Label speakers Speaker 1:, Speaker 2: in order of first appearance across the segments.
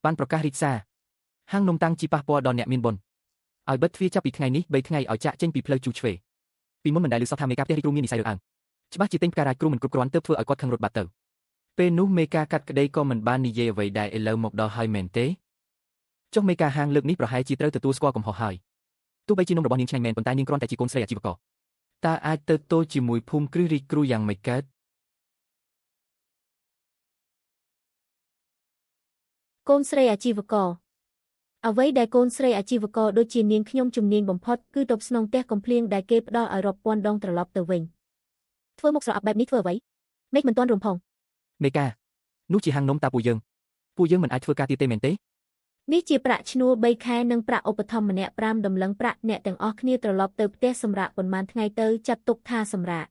Speaker 1: បានប្រកាសរីកសារហាងនំតាំងជីប៉ះពាល់ដល់អ្នកមានបុណ្យឲ្យបិទទ្វារចាប់ពីថ្ងៃនេះ3ថ្ងៃឲ្យចាក់ចេញពីផ្លូវជូឆ្វេពីមុនមិនដែលឮសោះថាមេការផ្ទះរីកគ្រូមាននិស័យរើសអើងច្បាស់ជាទិញផ្ការាជគ្រូមិនគ្រប់គ្រាន់ទើបធ្វើឲ្យគាត់ខឹងរត់បាត់ទៅពេលនោះមេការកាត់ក្តីក៏មិនបាននិយាយអ្វីដែរឥឡូវមកដល់ហើយមែនទេចុះមេការហាងលើកនេះប្រហែលជាត្រូវទទួលស្គាល់កំហុសហើយទោះបីជានំរបស់នាងឆ្ងាញ់មែនប៉ុន្តែនាងគ្រាន់តែជាកូនស្រីអាជីវករតើអាចទៅទល់ជាមួយភូមិគ្រឹះរីកគ្រូយ៉ាងម៉េចកើត
Speaker 2: កូនស្រីអាជីវករអ្វីដែលកូនស្រីអាជីវករដូចជានាងខ្ញុំជំនាញបំផុតគឺទប់ស្នងផ្ទះកំភ្លៀងដែលគេផ្ដល់ឲ្យរាប់ពាន់ដងត្រឡប់ទៅវិញធ្វើមុខស្រអាប់បែបនេះធ្វើអ្វីមេឃមិនទាន់រំផង
Speaker 1: មេការនោះជាហាងនំតាពួកយើងមិនអាចធ្វើការទៀតទេមែនទេ
Speaker 2: នេះជាប្រាក់ឈ្នួល3ខែនិងប្រាក់ឧបត្ថម្ភម្នាក់5តម្លឹងប្រាក់អ្នកទាំងអស់គ្នាត្រឡប់ទៅផ្ទះសម្រាប់ប៉ុន្មានថ្ងៃទៅចាត់ទុកថាសម្រាប់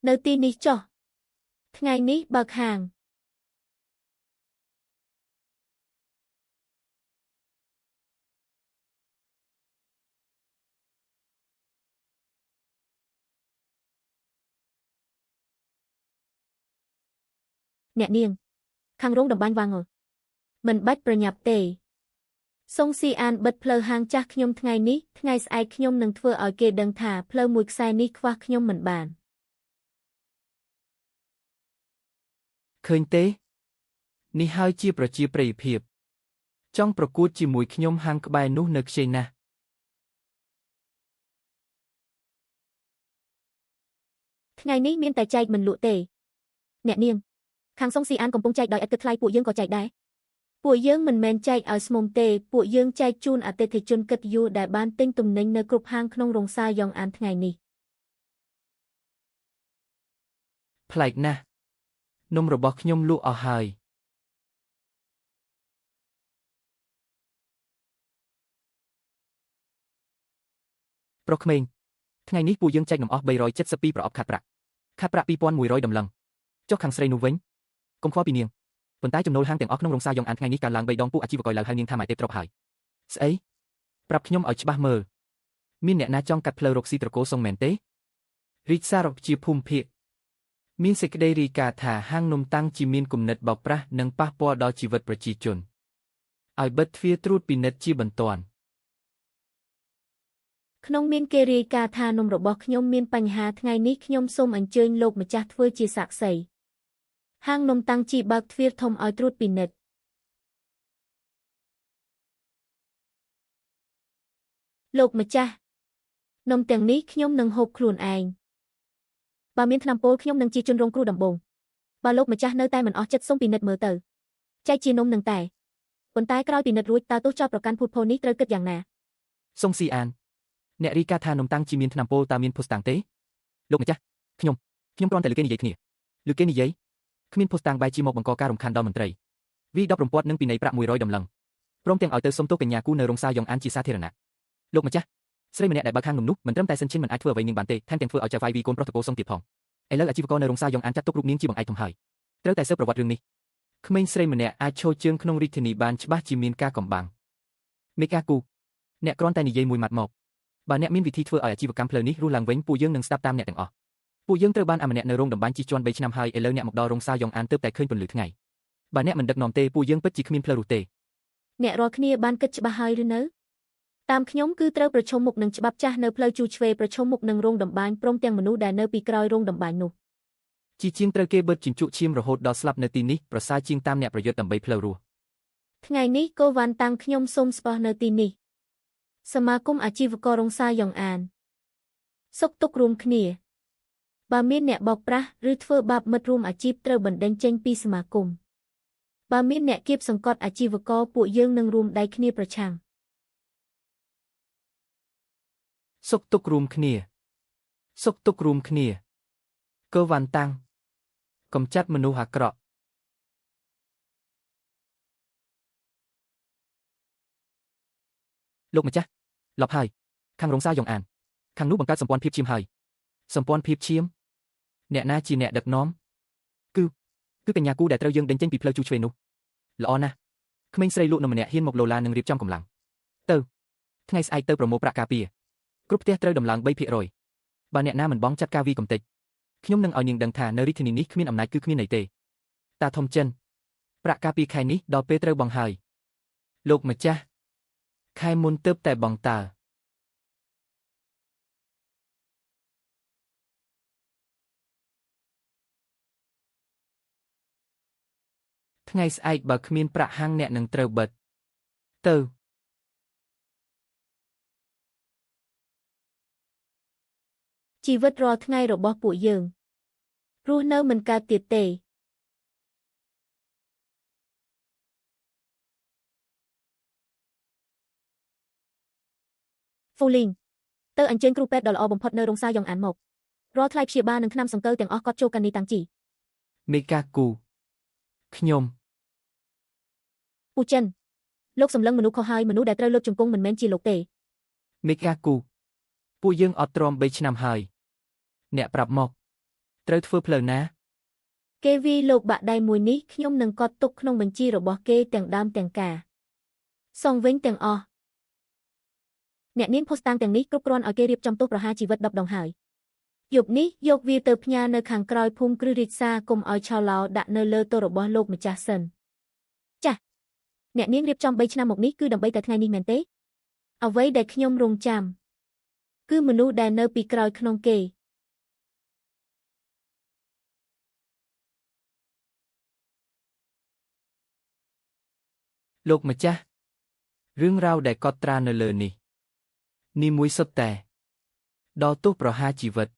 Speaker 2: នៅទីនេះចុះថ្ងៃនេះបើកហាងអ្នកនាងខាងរោងតម្បាញវ៉ាងងមិនបាច់ប្រញាប់ទេសុងស៊ីអានបិទផ្លូវហាងចាស់ខ្ញុំថ្ងៃនេះថ្ងៃស្អែកខ្ញុំនឹងធ្វើឲ្យគេដឹងថាផ្លូវមួយខ្សែនេះខ្វះខ្ញុំមិនបាន
Speaker 1: ឃើញទេនេះហើយជាប្រជាប្រិយភាពចង់ប្រកួតជាមួយខ្ញុំហាងក្បែរនោះនៅខ្ចីណាស់
Speaker 2: ថ្ងៃនេះមានតែចែកមិនលក់ទេអ្នកនាងខាងសុងស៊ីអានកំពុងចែកដោយឥតគិតថ្លៃពួកយើងក៏ចែកដែរពួកយើងមិនមែនចែកឲ្យស្មុំទេពួកយើងចែកជូនអតិថិជនកិត្តិយសដែលបានទិញទំនិញនៅគ្រប់ហាងក្នុងរោងសាយ៉ុងអានថ្ងៃនេះ
Speaker 1: ប្លែកណាស់នំរបស់ខ្ញុំលក់អស់ហើយប្រុសក្មេងថ្ងៃនេះពួកយើងចែកនំអស់372ប្រអប់ខាត់ប្រាក់ខាត់ប្រាក់2100តម្លឹងចុះខាងស្រីនោះវិញកុំខ្វល់ពីនាងប៉ុន្តែចំណូលហាងទាំងអស់ក្នុងរោងសាយ៉ុងអានថ្ងៃនេះកើនឡើង3ដងពួកអាជីវករឡើយហៅនាងថាម៉ែទេពទ្រព្យហើយស្អីប្រាប់ខ្ញុំឲ្យច្បាស់មើលមានអ្នកណាចង់កាត់ផ្លូវរកស៊ីត្រកូលសុងមែនទេរីកសារជាភូមិភាគមានសេចក្តីរាយការណ៍ថាហាងនំតាំងជាមានគំនិតបោកប្រាស់និងប៉ះពាល់ដល់ជីវិតប្រជាជនឲ្យបិទទ្វារត្រួតពិនិត្យជាបន្ទាន់
Speaker 2: ក្នុងមានគេរាយការណ៍ថានំរបស់ខ្ញុំមានបញ្ហាថ្ងៃនេះខ្ញុំសូមអញ្ជើញលោកម្ចាស់ធ្វើជាសាក្សីហាងនំតាំងជីបើកទ្វារធំឲ្យត្រួតពិនិត្យលោកម្ចាស់នំទាំងនេះខ្ញុំនឹងហូបខ្លួនឯងបើមានថ្នាំពុលខ្ញុំនឹងជាជនរងគ្រោះដំបូងបើលោកម្ចាស់នៅតែមិនអស់ចិត្តសូមពិនិត្យមើលទៅចែកជានំនឹងតែប៉ុន្តែក្រោយពិនិត្យរួចតើទោសចោទប្រកាន់ភូតភរនេះត្រូវគិតយ៉ាងណា
Speaker 1: សុងស៊ីអានអ្នករាយការណ៍ថានំតាំងជាមានថ្នាំពុលតើមានភស្តុតាងទេលោកម្ចាស់ខ្ញុំខ្ញុំគ្រាន់តែលើគេនិយាយគ្នាលើគេនិយាយគ្មានភស្តុតាងបែរជាមកបង្កការរំខានដល់មន្ត្រីវី10រំពាត់និងពិន័យប្រាក់100តម្លឹងព្រមទាំងឲ្យទៅសុំទោសកញ្ញាគូនៅរោងសាយ៉ុងអានជាសាធារណៈលោកម្ចាស់ស្រីម្នាក់ដែលបើកហាងនំនោះមិនត្រឹមតែសិនឈិនមិនអាចធ្វើអ្វីនាងបានទេថែមទាំងធ្វើឲ្យចៅហ្វាយវីកូនប្រុសតកូលសុងទៀតផងឥឡូវអាជីវករនៅរោងសាយ៉ុងអានចាត់ទុករូបនាងជាបង្អែកធំហើយត្រូវតែស៊ើបប្រវត្តិរឿងនេះក្មេងស្រីម្នាក់អាចឈរជើងក្នុងរាជធានីបានច្បាស់ជាមានការកំបាំងមេការគូអ្នកគ្រាន់តែនិយាយមួយម៉ាត់មកបើអ្នកមានវិធីធ្វើឲ្យអាជីវកម្មផ្លូវនេះរស់ឡើងវិញពួកយើងនឹងស្ដាប់តាមអ្នកទាំងអស់ពួកយើងត្រូវបានអាម្នាក់នៅរោងតម្បាញជិះជាន់3ឆ្នាំហើយឥឡូវអ្នកមកដល់រោងសាយ៉ុងអានទើបតែឃើញពន្លឺថ្ងៃបើអ្នកមិនដឹកនាំទេពួកយើងពិតជាគ្មានផ្លូវរស់ទេ
Speaker 2: អ្នករាល់គ្នាបានគិតច្បាស់ហើយឬនៅតាមខ្ញុំគឺត្រូវប្រឈមមុខនឹងច្បាប់ចាស់នៅផ្លូវជូឆ្វេប្រឈមមុខនឹងរោងតម្បាញព្រមទាំងមនុស្សដែលនៅពីក្រោយរោងតម្បាញនោះ
Speaker 1: ជាជាងត្រូវគេបិទជញ្ជក់ឈាមរហូតដល់ស្លាប់នៅទីនេះប្រសើរជាងតាមអ្នកប្រយុទ្ធដើម្បីផ្លូវរស់
Speaker 2: ថ្ងៃនេះកូវ៉ាន់តាំងខ្ញុំសូមស្បោះនៅទីនេះសមាគមអាជីវកររោងសាយ៉ុងអានសុខទុក្ខរួមគ្នាបើមានអ្នកបោកប្រាស់ឬធ្វើបាបមិត្តរួមអាជីពត្រូវបណ្តេញចេញពីសមាគមបើមានអ្នកគៀបសង្កត់អាជីវករពួកយើងនឹងរួមដៃគ្នាប្រឆាំង
Speaker 1: សុខទុក្ខរួមគ្នាសុខទុក្ខរួមគ្នាកូវ៉ាន់តាំងកំចាត់មនុស្សអាក្រក់ លោកម្ចាស់លប់ហើយខាងរោងសាយ៉ុងអានខាងនោះបង្កើតសម្ព័ន្ធភាពឈាមហើយសម្ព័ន្ធភាពឈាមអ្នកណាជាអ្នកដឹកនាំគឺគឺកញ្ញាគូដែលត្រូវយើងដេញចេញពីផ្លូវជូឆ្វេនោះល្អណាស់ក្មេងស្រីលក់នំម្នាក់ហ៊ានមកឡូឡានឹងរៀបចំកម្លាំងទៅថ្ងៃស្អែកទៅប្រមូលប្រាក់ការពារគ្រប់ផ្ទះត្រូវដំឡើង3%បើអ្នកណាមិនបង់ចាត់ការវីកំតិចខ្ញុំនឹងឲ្យនាងដឹងថានៅរាជធានីនេះគ្មានអំណាចគឺគ្មានន័យទេតាធំចិនប្រាក់ការពារខែនេះដល់ពេលត្រូវបង់ហើយ
Speaker 3: លោកម្ចាស់ខែមុនទើបតែបងតើថ្ងៃស្អែកបើគ្មានប្រាក់ហាងអ្នកនឹងត្រូវបិទទៅ
Speaker 2: ជីវិតរាល់ថ្ងៃរបស់ពួកយើងរស់នៅមិនកើតទៀតទេហ្វូលីងទៅអញ្ជើញគ្រូពេទ្យដ៏ល្អបំផុតនៅរោងសាយ៉ុងអានមករាល់ថ្លៃព្យាបាលនិងថ្នាំសង្កូវទាំងអស់គាត់ចូលកាន់នេះតាំងជី
Speaker 3: មេកាគូខ្ញុំ
Speaker 2: ពូចិនលោកសម្លឹងមនុស្សខុសហើយមនុស្សដែលត្រូវលើកជង្គង់មិនមែនជាលោកទេ
Speaker 3: មេកាគូពួកយើងអត់ទ្រាំ3ឆ្នាំហើយអ្នកប្រាប់មកត្រូវធ្វើផ្លូវណា
Speaker 2: គេវាយលោកបាក់ដៃមួយនេះខ្ញុំនឹងកត់ទុកក្នុងបញ្ជីរបស់គេទាំងដើមទាំងការសងវិញទាំងអស់អ្នកនាងភស្តុតាងទាំងនេះគ្រប់គ្រាន់ឲ្យគេរៀបចំទោសប្រហារជីវិត10ដងហើយយប់នេះយកវាទៅផ្ញើនៅខាងក្រោយភូមិគ្រឹះរាជសារកុំឲ្យឆោឡោដាក់នៅលើទោរបស់លោកម្ចាស់សិនចាស់អ្នកនាងរៀបចំ3ឆ្នាំមកនេះគឺដើម្បីតែថ្ងៃនេះមែនទេអ្វីដែលខ្ញុំរងចាំគឺមនុស្សដែលនៅពីក្រោយក្នុងគេ
Speaker 3: លោកម្ចាស់រឿងរ៉ាវដែលកត់ត្រានៅលើនេះនេះមួយសុទ្ធតែដល់ទោសប្រហារជីវិត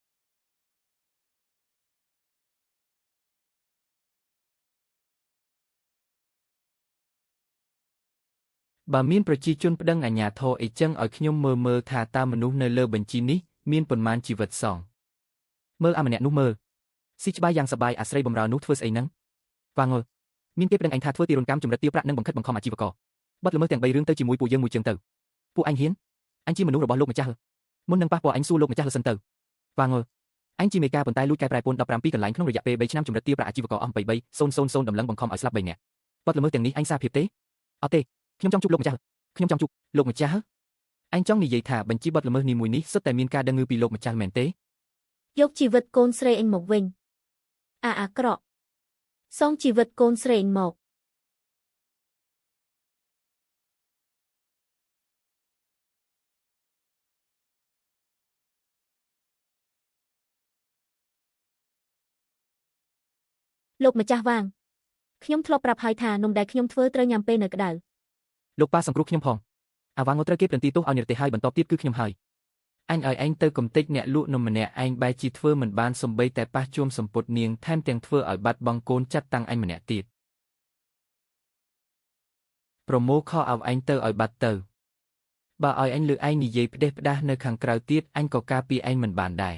Speaker 3: បើមានប្រជាជនប្តឹងអាជ្ញាធរអីចឹងឲ្យខ្ញុំមើលថាតើមនុស្សនៅលើបញ្ជីនេះមានប៉ុន្មានជីវិតសង
Speaker 1: មើលអាម្នាក់នោះមើលស៊ីច្បាស់យ៉ាងសប្បាយអាស្រីបំរើនោះធ្វើស្អីហ្នឹងវ៉ាងុលមានគេប្តឹងឯងថាធ្វើទារុណកម្មចម្រិតទារប្រាក់និងបង្ខិតបង្ខំអាជីវករបទល្មើសទាំង3រឿងទៅជាមួយពួកយើងមួយជើងទៅពួកអញហ៊ានអញជាមនុស្សរបស់លោកម្ចាស់មុននឹងប៉ះពាល់អញសួរលោកម្ចាស់លសិនទៅវ៉ាងុលអញជាមេការប៉ុន្តែលួចកែប្រែពន្ធ17កន្លែងក្នុងរយៈពេល3ឆ្នាំចម្រិតទារប្រាក់អាជីវករអស់23,000ដំឡឹងបង្ខំឲ្យស្លាប់3នាក់បទល្មើសទាំងនេះអញសារភាពទេអត់ទេខ្ញុំចង់ជួបលោកម្ចាស់ខ្ញុំចង់ជួបលោកម្ចាស់អញចង់និយាយថាបញ្ជីបទល្មើសនេះមួយនេះសុទ្ធតែមានការដឹងឮពីលោកម្ចាស់មែនទេ
Speaker 2: យកជីវិតកូនស្រីអញមកវិញអាអាក្រក់សងជីវិតកូនស្រីអញមកលោកម្ចាស់វាងខ្ញុំធ្លាប់ប្រាប់ហើយថានំដែលខ្ញុំធ្វើត្រូវញ៉ាំពេលនៅក្តៅ
Speaker 1: លោកប៉ាសង្គ្រោះខ្ញុំផងអាវ៉ាងត្រូវគេប្រន្ទីទោសឲ្យនិរទេសហើយបន្តទៀតគឺខ្ញុំហើយ
Speaker 3: អញឲ្យឯងទៅកំទេចអ្នកលក់នំម្នាក់ឯងបែរជាធ្វើមិនបានសំបីតែប៉ះជួមសម្ពុតនាងថែមទាំងធ្វើឲ្យបាត់បង់កូនចាត់តាំងអញម្នាក់ទៀតប្រមូលខោឲ្យឯងទៅឲ្យបាត់ទៅបើឲ្យអញលើឯងនិយាយផ្ដេសផ្ដាសនៅខាងក្រៅទៀតអញក៏ការពារឯងមិនបានដែរ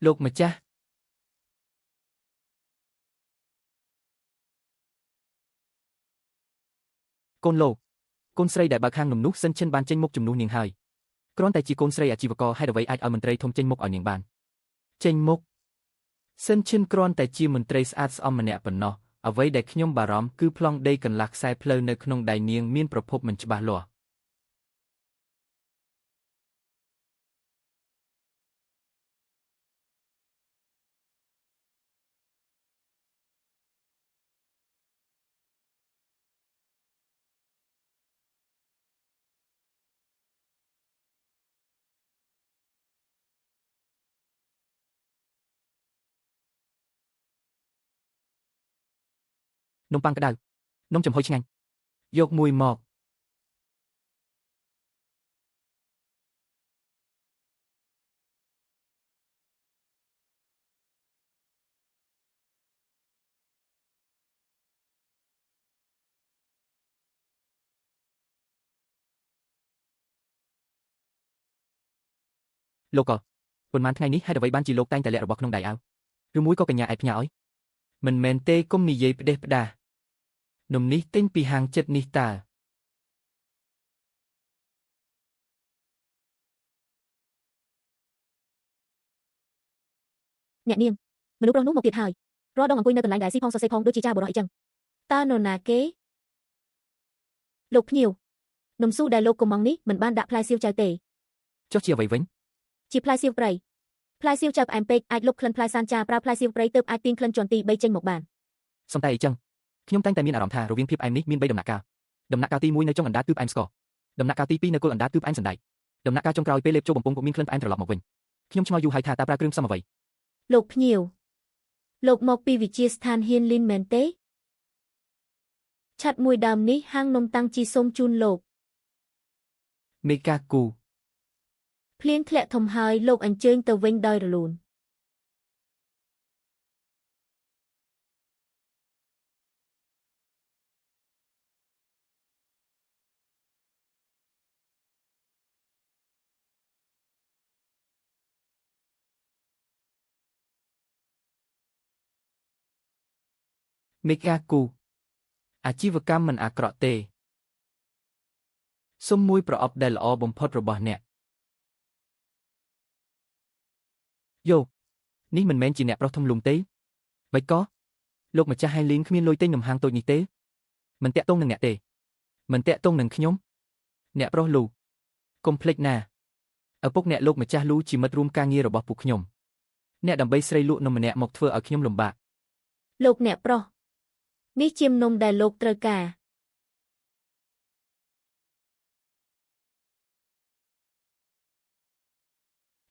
Speaker 3: លោកម្ចាស់
Speaker 1: កូនលោកកូនស្រីដែលបើកហាងនំនោះសិនឈិនបានចេញមុខជំនួសនាងហើយគ្រាន់តែជាកូនស្រីអាជីវករហេតុអ្វីអាចឲ្យមន្ត្រីធំចេញមុខឲ្យនាងបាន
Speaker 3: ចេញមុខសិនឈិនគ្រាន់តែជាមន្ត្រីស្អាតស្អំម្នាក់ប៉ុណ្ណោះអ្វីដែលខ្ញុំបារម្ភគឺប្លង់ដីកន្លះខ្សែផ្លូវនៅក្នុងដៃនាងមានប្រភពមិនច្បាស់លាស់
Speaker 1: នំប៉័ងក្តៅនំចំហុយឆ្ងាញ់
Speaker 3: យកមួយមក
Speaker 1: លោកក៏ប៉ុន្មានថ្ងៃនេះហេតុអ្វីបានជាលោកតែងតែលាក់របស់ក្នុងដៃអាវឬមួយក៏កញ្ញាឯផ្ញើឲ្យ
Speaker 3: មិនមែនទេគុំនិយាយផ្ដេសផ្ដាសនំនេះទិញពីហាងចិត្តនេះតើ
Speaker 2: អ្នកនាងមនុស្សប្រុសនោះមកទៀតហើយរាល់ដងអង្គុយនៅកន្លែងដែលស៊ីផងសរសេរផងដូចជាចាបុរសអីចឹងតើនរណាគេ លោកភ្ញៀវនំស៊ូដែលលោកកំងនេះមិនបានដាក់ផ្លែសៀវចៅទេ
Speaker 1: ចុះជាអ្វីវិញ
Speaker 2: ជាផ្លែសៀវព្រៃផ្លែសៀវចៅផ្អែមពេកអាចលុបក្លិនផ្លែសានចាប្រើផ្លែសៀវព្រៃទើបអាចទាញក្លិនជាន់ទី3ចេញមកបាន
Speaker 1: សំតែអីចឹងខ្ញុំតែងតែមានអារម្មណ៍ថារវាងភាពផ្អែមនេះមាន3ដំណាក់កាលដំណាក់កាលទី1នៅចុងអណ្ដាតគឺផ្អែមស្ករដំណាក់កាលទី2នៅគល់អណ្ដាតគឺផ្អែមសណ្ដែកដំណាក់កាលចុងក្រោយពេលលេបចូលបំពង់ពុកមានក្លិនផ្អែមត្រឡប់មកវិញខ្ញុំឆ្ងល់យូរហើយថាតើប្រើគ្រឿងផ្សំអ្វី
Speaker 2: លោកភ្ញៀវលោកមកពីវិទ្យាស្ថានហ៊ានលីនមែនទេឆាត់មួយដើមនេះហាងនំតាំងជីសូមជូនលោក
Speaker 3: មេកាគូ
Speaker 2: ភ្លៀងធ្លាក់ធំហើយលោកអញ្ជើញទៅវិញដោយរលូន
Speaker 3: មេកាគូអាជីវកម្មមិនអាក្រក់ទេសុំមួយប្រអប់ដែលល្អបំផុតរបស់អ្នក
Speaker 1: យោនេះមិនមែនជាអ្នកប្រុសធំលុំទេបិចក៏លោកម្ចាស់ហៃលីនគ្មានលុយទិញនំហាងតូចនេះទេមិនតាក់ទងនឹងអ្នកទេ
Speaker 3: មិនតាក់ទងនឹងខ្ញុំអ្នកប្រុសលូកុំភ្លេចណាឪពុកអ្នកលោកម្ចាស់លូជាមិត្តរួមការងាររបស់ពួកខ្ញុំអ្នកដើម្បីស្រីលក់នំម្នាក់មកធ្វើឲ្យខ្ញុំលំបាក
Speaker 2: លោកអ្នកប្រុសនេះជានំដែលលោកត្រូវការ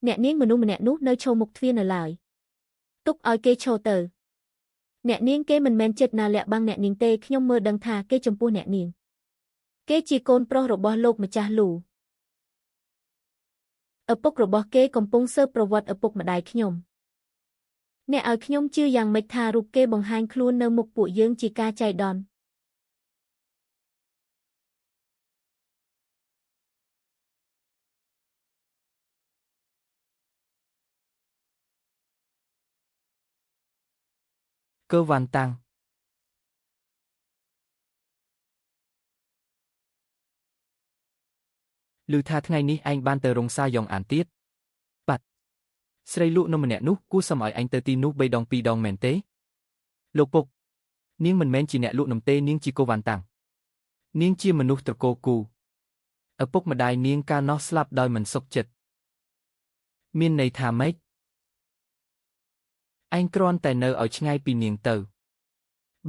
Speaker 2: អ្នកនាងមនុស្សម្នាក់នោះនៅឈរមុខទ្វារនៅឡើយទុកឲ្យគេឈរទៅអ្នកនាងគេមិនមែនចិត្តណាលាក់បាំងអ្នកនាងទេខ្ញុំមើលដឹងថាគេចំពោះអ្នកនាងគេជាកូនប្រុសរបស់លោកម្ចាស់លូឪពុករបស់គេកំពុងស៊ើបប្រវត្តិឪពុកម្ដាយខ្ញុំអ្នកឲ្យខ្ញុំជឿយ៉ាងម៉េចថារូបគេបង្ហាញខ្លួននៅមុខពួកយើងជាការចៃដន្យ
Speaker 3: cơ văn tăng ឮថាថ្ងៃនេះឯងបានទៅរងសាយ៉ងអានទៀតបាត់ស្រីលក់នំម្នាក់នោះគួរសមឲ្យឯងទៅទីនោះ3ដង2ដងមែនទេលោកពុកនាងមិនមែនជាអ្នកលក់នំទេនាងជាកូវ៉ាន់តាំងនាងជាមនុស្សត្រកូលគូឪពុកម្ដាយនាងកាលនោះស្លាប់ដោយមិនសុខចិត្តមានន័យថាម៉េចឯងគ្រាន់តែនៅឲ្យឆ្ងាយពីនាងទៅ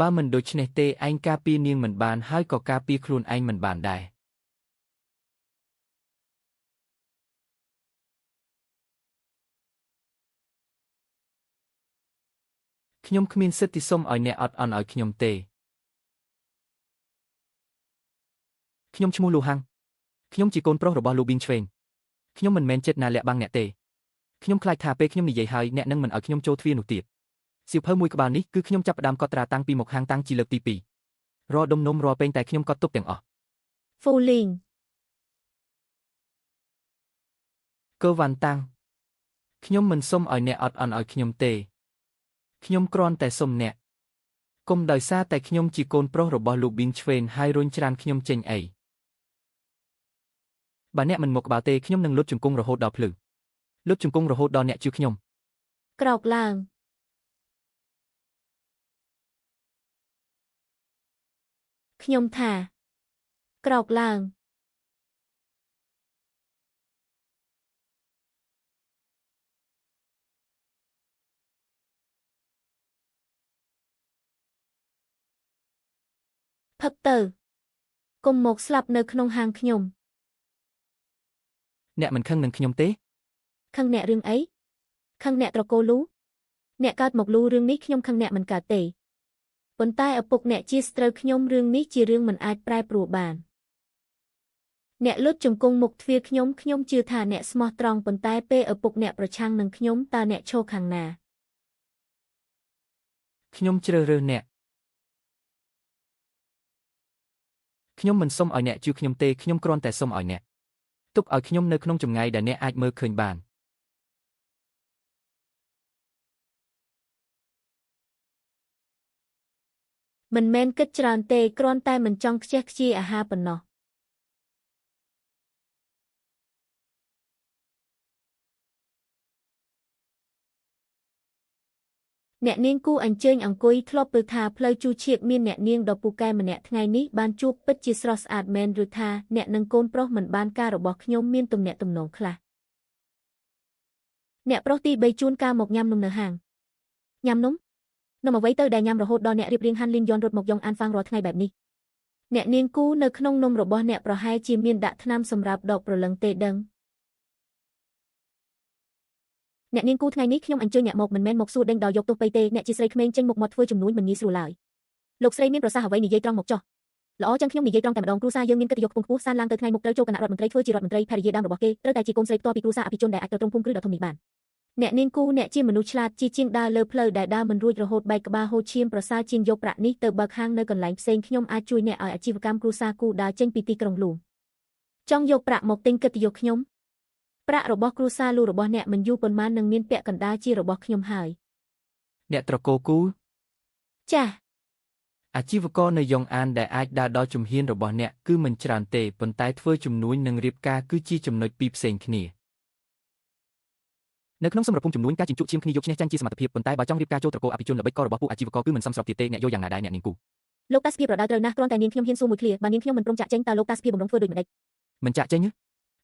Speaker 3: បើមិនដូច្នេះទេឯងការពារនាងមិនបានហើយក៏ការពារខ្លួនឯងមិនបានដែរខ្ញុំគ្មានសិទ្ធិសុំឲ្យអ្នកអត់អន់ឲ្យខ្ញុំទេខ្ញុំឈ្មោះលូហាំងខ្ញុំជាកូនប្រុសរបស់លូប៊ីងឆ្វេងខ្ញុំមិនមែនចិត្តណាលាក់បាំងអ្នកទេខ្ញុំខ្លាចថាពេលខ្ញុំនិយាយហើយអ្នកនឹងមិនឲ្យខ្ញុំចូលទ្វារនោះទៀតសៀវភៅមួយក្បាលនេះគឺខ្ញុំចាប់ផ្ដើមកត់ត្រាតាំងពីមកហាងតាំងជាលើកទី2រាល់ដុំនំរាល់ពេងតែខ្ញុំកត់ទុកទាំងអស់
Speaker 2: ហ្វូលីង
Speaker 3: cơ văn tăng ខ្ញុំមិនសុំឲ្យអ្នកអត់អន់ឲ្យខ្ញុំទេខ្ញុំគ្រាន់តែសុំអ្នកកុំដោយសារតែខ្ញុំជាកូនប្រុសរបស់លោកប៊ីងឆ្វេងហើយរុញច្រានខ្ញុំចេញអីបើអ្នកមិនមកក្បាលទេខ្ញុំនឹងលុតជង្គង់រហូតដល់ភ្លឺលុតជង្គង់រហូតដល់អ្នកជឿខ្ញុំ
Speaker 2: ក្រោកឡើងខ្ញុំថាក្រោកឡើងផឹកទៅកុំមកស្លាប់នៅក្នុងហាងខ្ញុំ
Speaker 1: អ្នកមិនខឹងនឹងខ្ញុំទេ
Speaker 2: ខឹងអ្នករឿងអីខឹងអ្នកត្រកូលលូអ្នកកើតមកលូរឿងនេះខ្ញុំខឹងអ្នកមិនកើតទេប៉ុន្តែឪពុកអ្នកជាស្ត្រូវខ្ញុំរឿងនេះជារឿងមិនអាចប្រែប្រួលបានអ្នកលុតជង្គង់មុខទ្វារខ្ញុំខ្ញុំជឿថាអ្នកស្មោះត្រង់ប៉ុន្តែពេលឪពុកអ្នកប្រឆាំងនឹងខ្ញុំតើអ្នកឈរខាងណា
Speaker 3: ខ្ញុំជ្រើសរើសអ្នកខ្ញុំមិនសុំឲ្យអ្នកជឿខ្ញុំទេខ្ញុំគ្រាន់តែសុំឲ្យអ្នកទុកឲ្យខ្ញុំនៅក្នុងចម្ងាយដែលអ្នកអាចមើលឃើញបាន
Speaker 2: មិនមែនគិតច្រើនទេគ្រាន់តែមិនចង់ខ្ជះខ្ជាយអាហារប៉ុណ្ណោះ អ្នកនាងគូអញ្ជើញអង្គុយធ្លាប់ពើថាផ្លូវជូឈៀកមានអ្នកនាងដ៏ពូកែម្នាក់ថ្ងៃនេះបានជួបពិតជាស្រស់ស្អាតមែនឬថាអ្នកនឹងកូនប្រុសមិនបានការរបស់ខ្ញុំមានទំនាក់ទំនងខ្លះអ្នកប្រុសទី3ជួនកាលមកញ៉ាំនំនៅហាងញ៉ាំនំនំអ្វីទៅដែលញ៉ាំរហូតដល់អ្នករៀបរៀងហាន់លីនយន់រត់មកយ៉ងអានហ្វាងរាល់ថ្ងៃបែបនេះអ្នកនាងគូនៅក្នុងនំរបស់អ្នកប្រហែលជាមានដាក់ថ្នាំសម្រាប់ដកព្រលឹងទេដឹងអ្នកនាងគូថ្ងៃនេះខ្ញុំអញ្ជើញអ្នកមកមិនមែនមកសួរដេញដោយយកទោសពៃទេអ្នកជាស្រីក្មេងចេញមុខមាត់ធ្វើជំនួញមិនងាយស្រួលឡើយលោកស្រីមានប្រសាសន៍អ្វីនិយាយត្រង់មកចុះល្អចឹងខ្ញុំនិយាយត្រង់តែម្ដងគ្រួសារយើងមានកិត្តិយសខ្ពង់ខ្ពស់សានឡើងទៅថ្ងៃមុខត្រូវចូលគណៈរដ្ឋមន្ត្រីធ្វើជារដ្ឋមន្ត្រីភរិយាដើមរបស់គេត្រូវតែជាកូនស្រីផ្ទាល់ពីគ្រួសារអភិជនដែលអាចទ្រទ្រង់ភូមិគ្រឹះដ៏ធំនេះបានអ្នកនាងគូអ្នកជាមនុស្សឆ្លាតជាជាងដើរលើផ្លូវដែលដើរមិនរួចរហូតបែកក្បាលហូរឈាមប្រសើរជាងយកប្រាក់នេះទៅបើកហាងនៅកន្លែងផ្សេងខ្ញុំអាចជួយអ្នកឲ្យអាជីវកម្មគ្រួសារគូដើរចេញពីទីក្រុងលួងចង់យកប្រាក់មកទិញកិត្តិយសខ្ញុំប្រាក់របស់គ្រួសារលូរបស់អ្នកមិនយូរប៉ុន្មាននឹងមានពាក់កណ្ដាលជារបស់ខ្ញុំហើយ
Speaker 3: អ្នកត្រកូលគូ
Speaker 2: ចាសអ
Speaker 3: ាជីវករនៅយ៉ុងអានដែលអាចដើរដល់ជំហានរបស់អ្នកគឺមិនច្រើនទេប៉ុន្តែធ្វើជំនួញនិងរៀបការគឺជាចំណុចពីរផ្សេងគ្នា
Speaker 1: នៅក្នុងសមរភូមិជំនួញការជញ្ជក់ឈាមគ្នាយកឈ្នះចាញ់ជាសមត្ថភាពប៉ុន្តែបើចង់រៀបការចូលត្រកូលអភិជនល្បិចកលរបស់ពួកអាជីវករគឺមិនសមស្របទៀតទេអ្នកយល់យ៉ាងណាដែរអ្នកនាងគូល
Speaker 2: ោកតាសភាពប្រដៅត្រូវណាស់គ្រាន់តែនាងខ្ញុំហ៊ានសួរមួយឃ្លាបើនាងខ្ញុំមិនព្រមចាក់ចេញតើលោកតាសភាពបំរុងធ្វើដូចម្តេច
Speaker 1: មិនចាក់ចេញ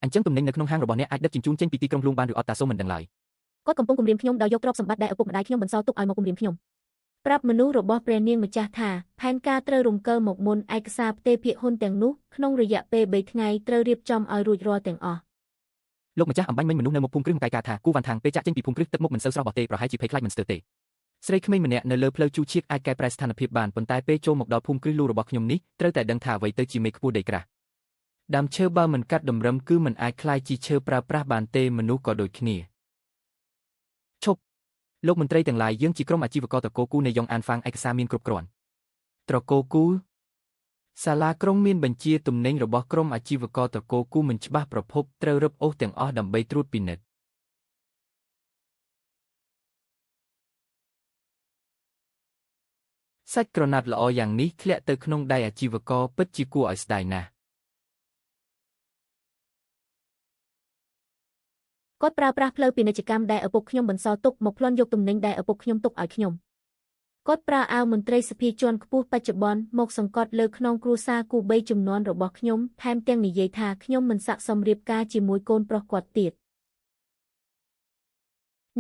Speaker 1: អញ្ចឹងទំនិញនៅក្នុងហាងរបស់អ្នកអាចដឹកជញ្ជូនចេញពីទីក្រុងលួងបានឬអត់តាសូមមិនដឹងឡើយគ
Speaker 2: ាត់កំពុងគំរាមខ្ញុំដោយយកទ្រព្យសម្បត្តិដែលឪពុកម្ដាយខ្ញុំបន្សល់ទុកឲ្យមកគំរាមខ្ញុំប្រាប់មនុស្សរបស់ព្រះនាងម្ចាស់ថាផែនការត្រូវរំកិលមកមុនឯកសារផ្ទេរភាគហ៊ុនទាំងនោះក្នុងរយៈពេល3ថ្ងៃត្រូវរៀបចំឲ្យរួចរាល់ទាំងអស់ល
Speaker 1: ោកម្ចាស់អំបញ្ញមិញមនុស្សនៅមុខភូមិគ្រឹះមកកាយការថាគូវ៉ាន់ថាងពេលចាក់ចេញពីភូមិគ្រឹះទឹកមុខមិនសូវស្រស់បោះទេប្រហែលជាភ័យខ្លាចមិនស្ទើរទេ
Speaker 3: ស្រីក្មេងម្នាក់នៅលើផ្លូវជូឈៀកអាចកែប្រែស្ថានភាពបានប៉ុន្តែពេលចូលមកដល់ភូមិគ្រឹះលូរបស់ខ្ញុំនេះត្រូវតែដឹងថាអ្វីទៅជាមេខ្ពស់ដីក្រាស់ដើមឈើបើមិនកាត់តម្រឹមគឺមិនអាចក្លាយជាឈើប្រើប្រាស់បានទេមនុស្សក៏ដូចគ្នា
Speaker 1: ឈប់លោកមន្ត្រីទាំងឡាយយើងជាក្រុមអាជីវករត្រកូលគូនៃយ៉ុងអានហ្វាងឯកសារមានគ្រប់គ្រាន់
Speaker 3: ត្រកូលគូសាលាក្រុងមានបញ្ជាទំនិញរបស់ក្រុមអាជីវករត្រកូលគូមិនច្បាស់ប្រភពត្រូវរឹបអូសទាំងអស់ដើម្បីត្រួតពិនិត្យសាច់ក្រណាត់ល្អយ៉ាងនេះធ្លាក់ទៅក្នុងដៃអាជីវករពិតជាគួរឲ្យស្ដាយណាស់
Speaker 2: គាត់ប្រើប្រាស់ផ្លូវពាណិជ្ជកម្មដែលឪពុកខ្ញុំបន្សល់ទុកមកប្លន់យកទំនិញដែលឪពុកខ្ញុំទុកឲ្យខ្ញុំគាត់ប្រើអាវមន្ត្រីសភាជាន់ខ្ពស់បច្ចុប្បន្នមកសង្កត់លើខ្នងគ្រួសារគូបីចំនួនរបស់ខ្ញុំថែមទាំងនិយាយថាខ្ញុំមិនស័ក្តិសមរៀបការជាមួយកូនប្រុសគាត់ទៀត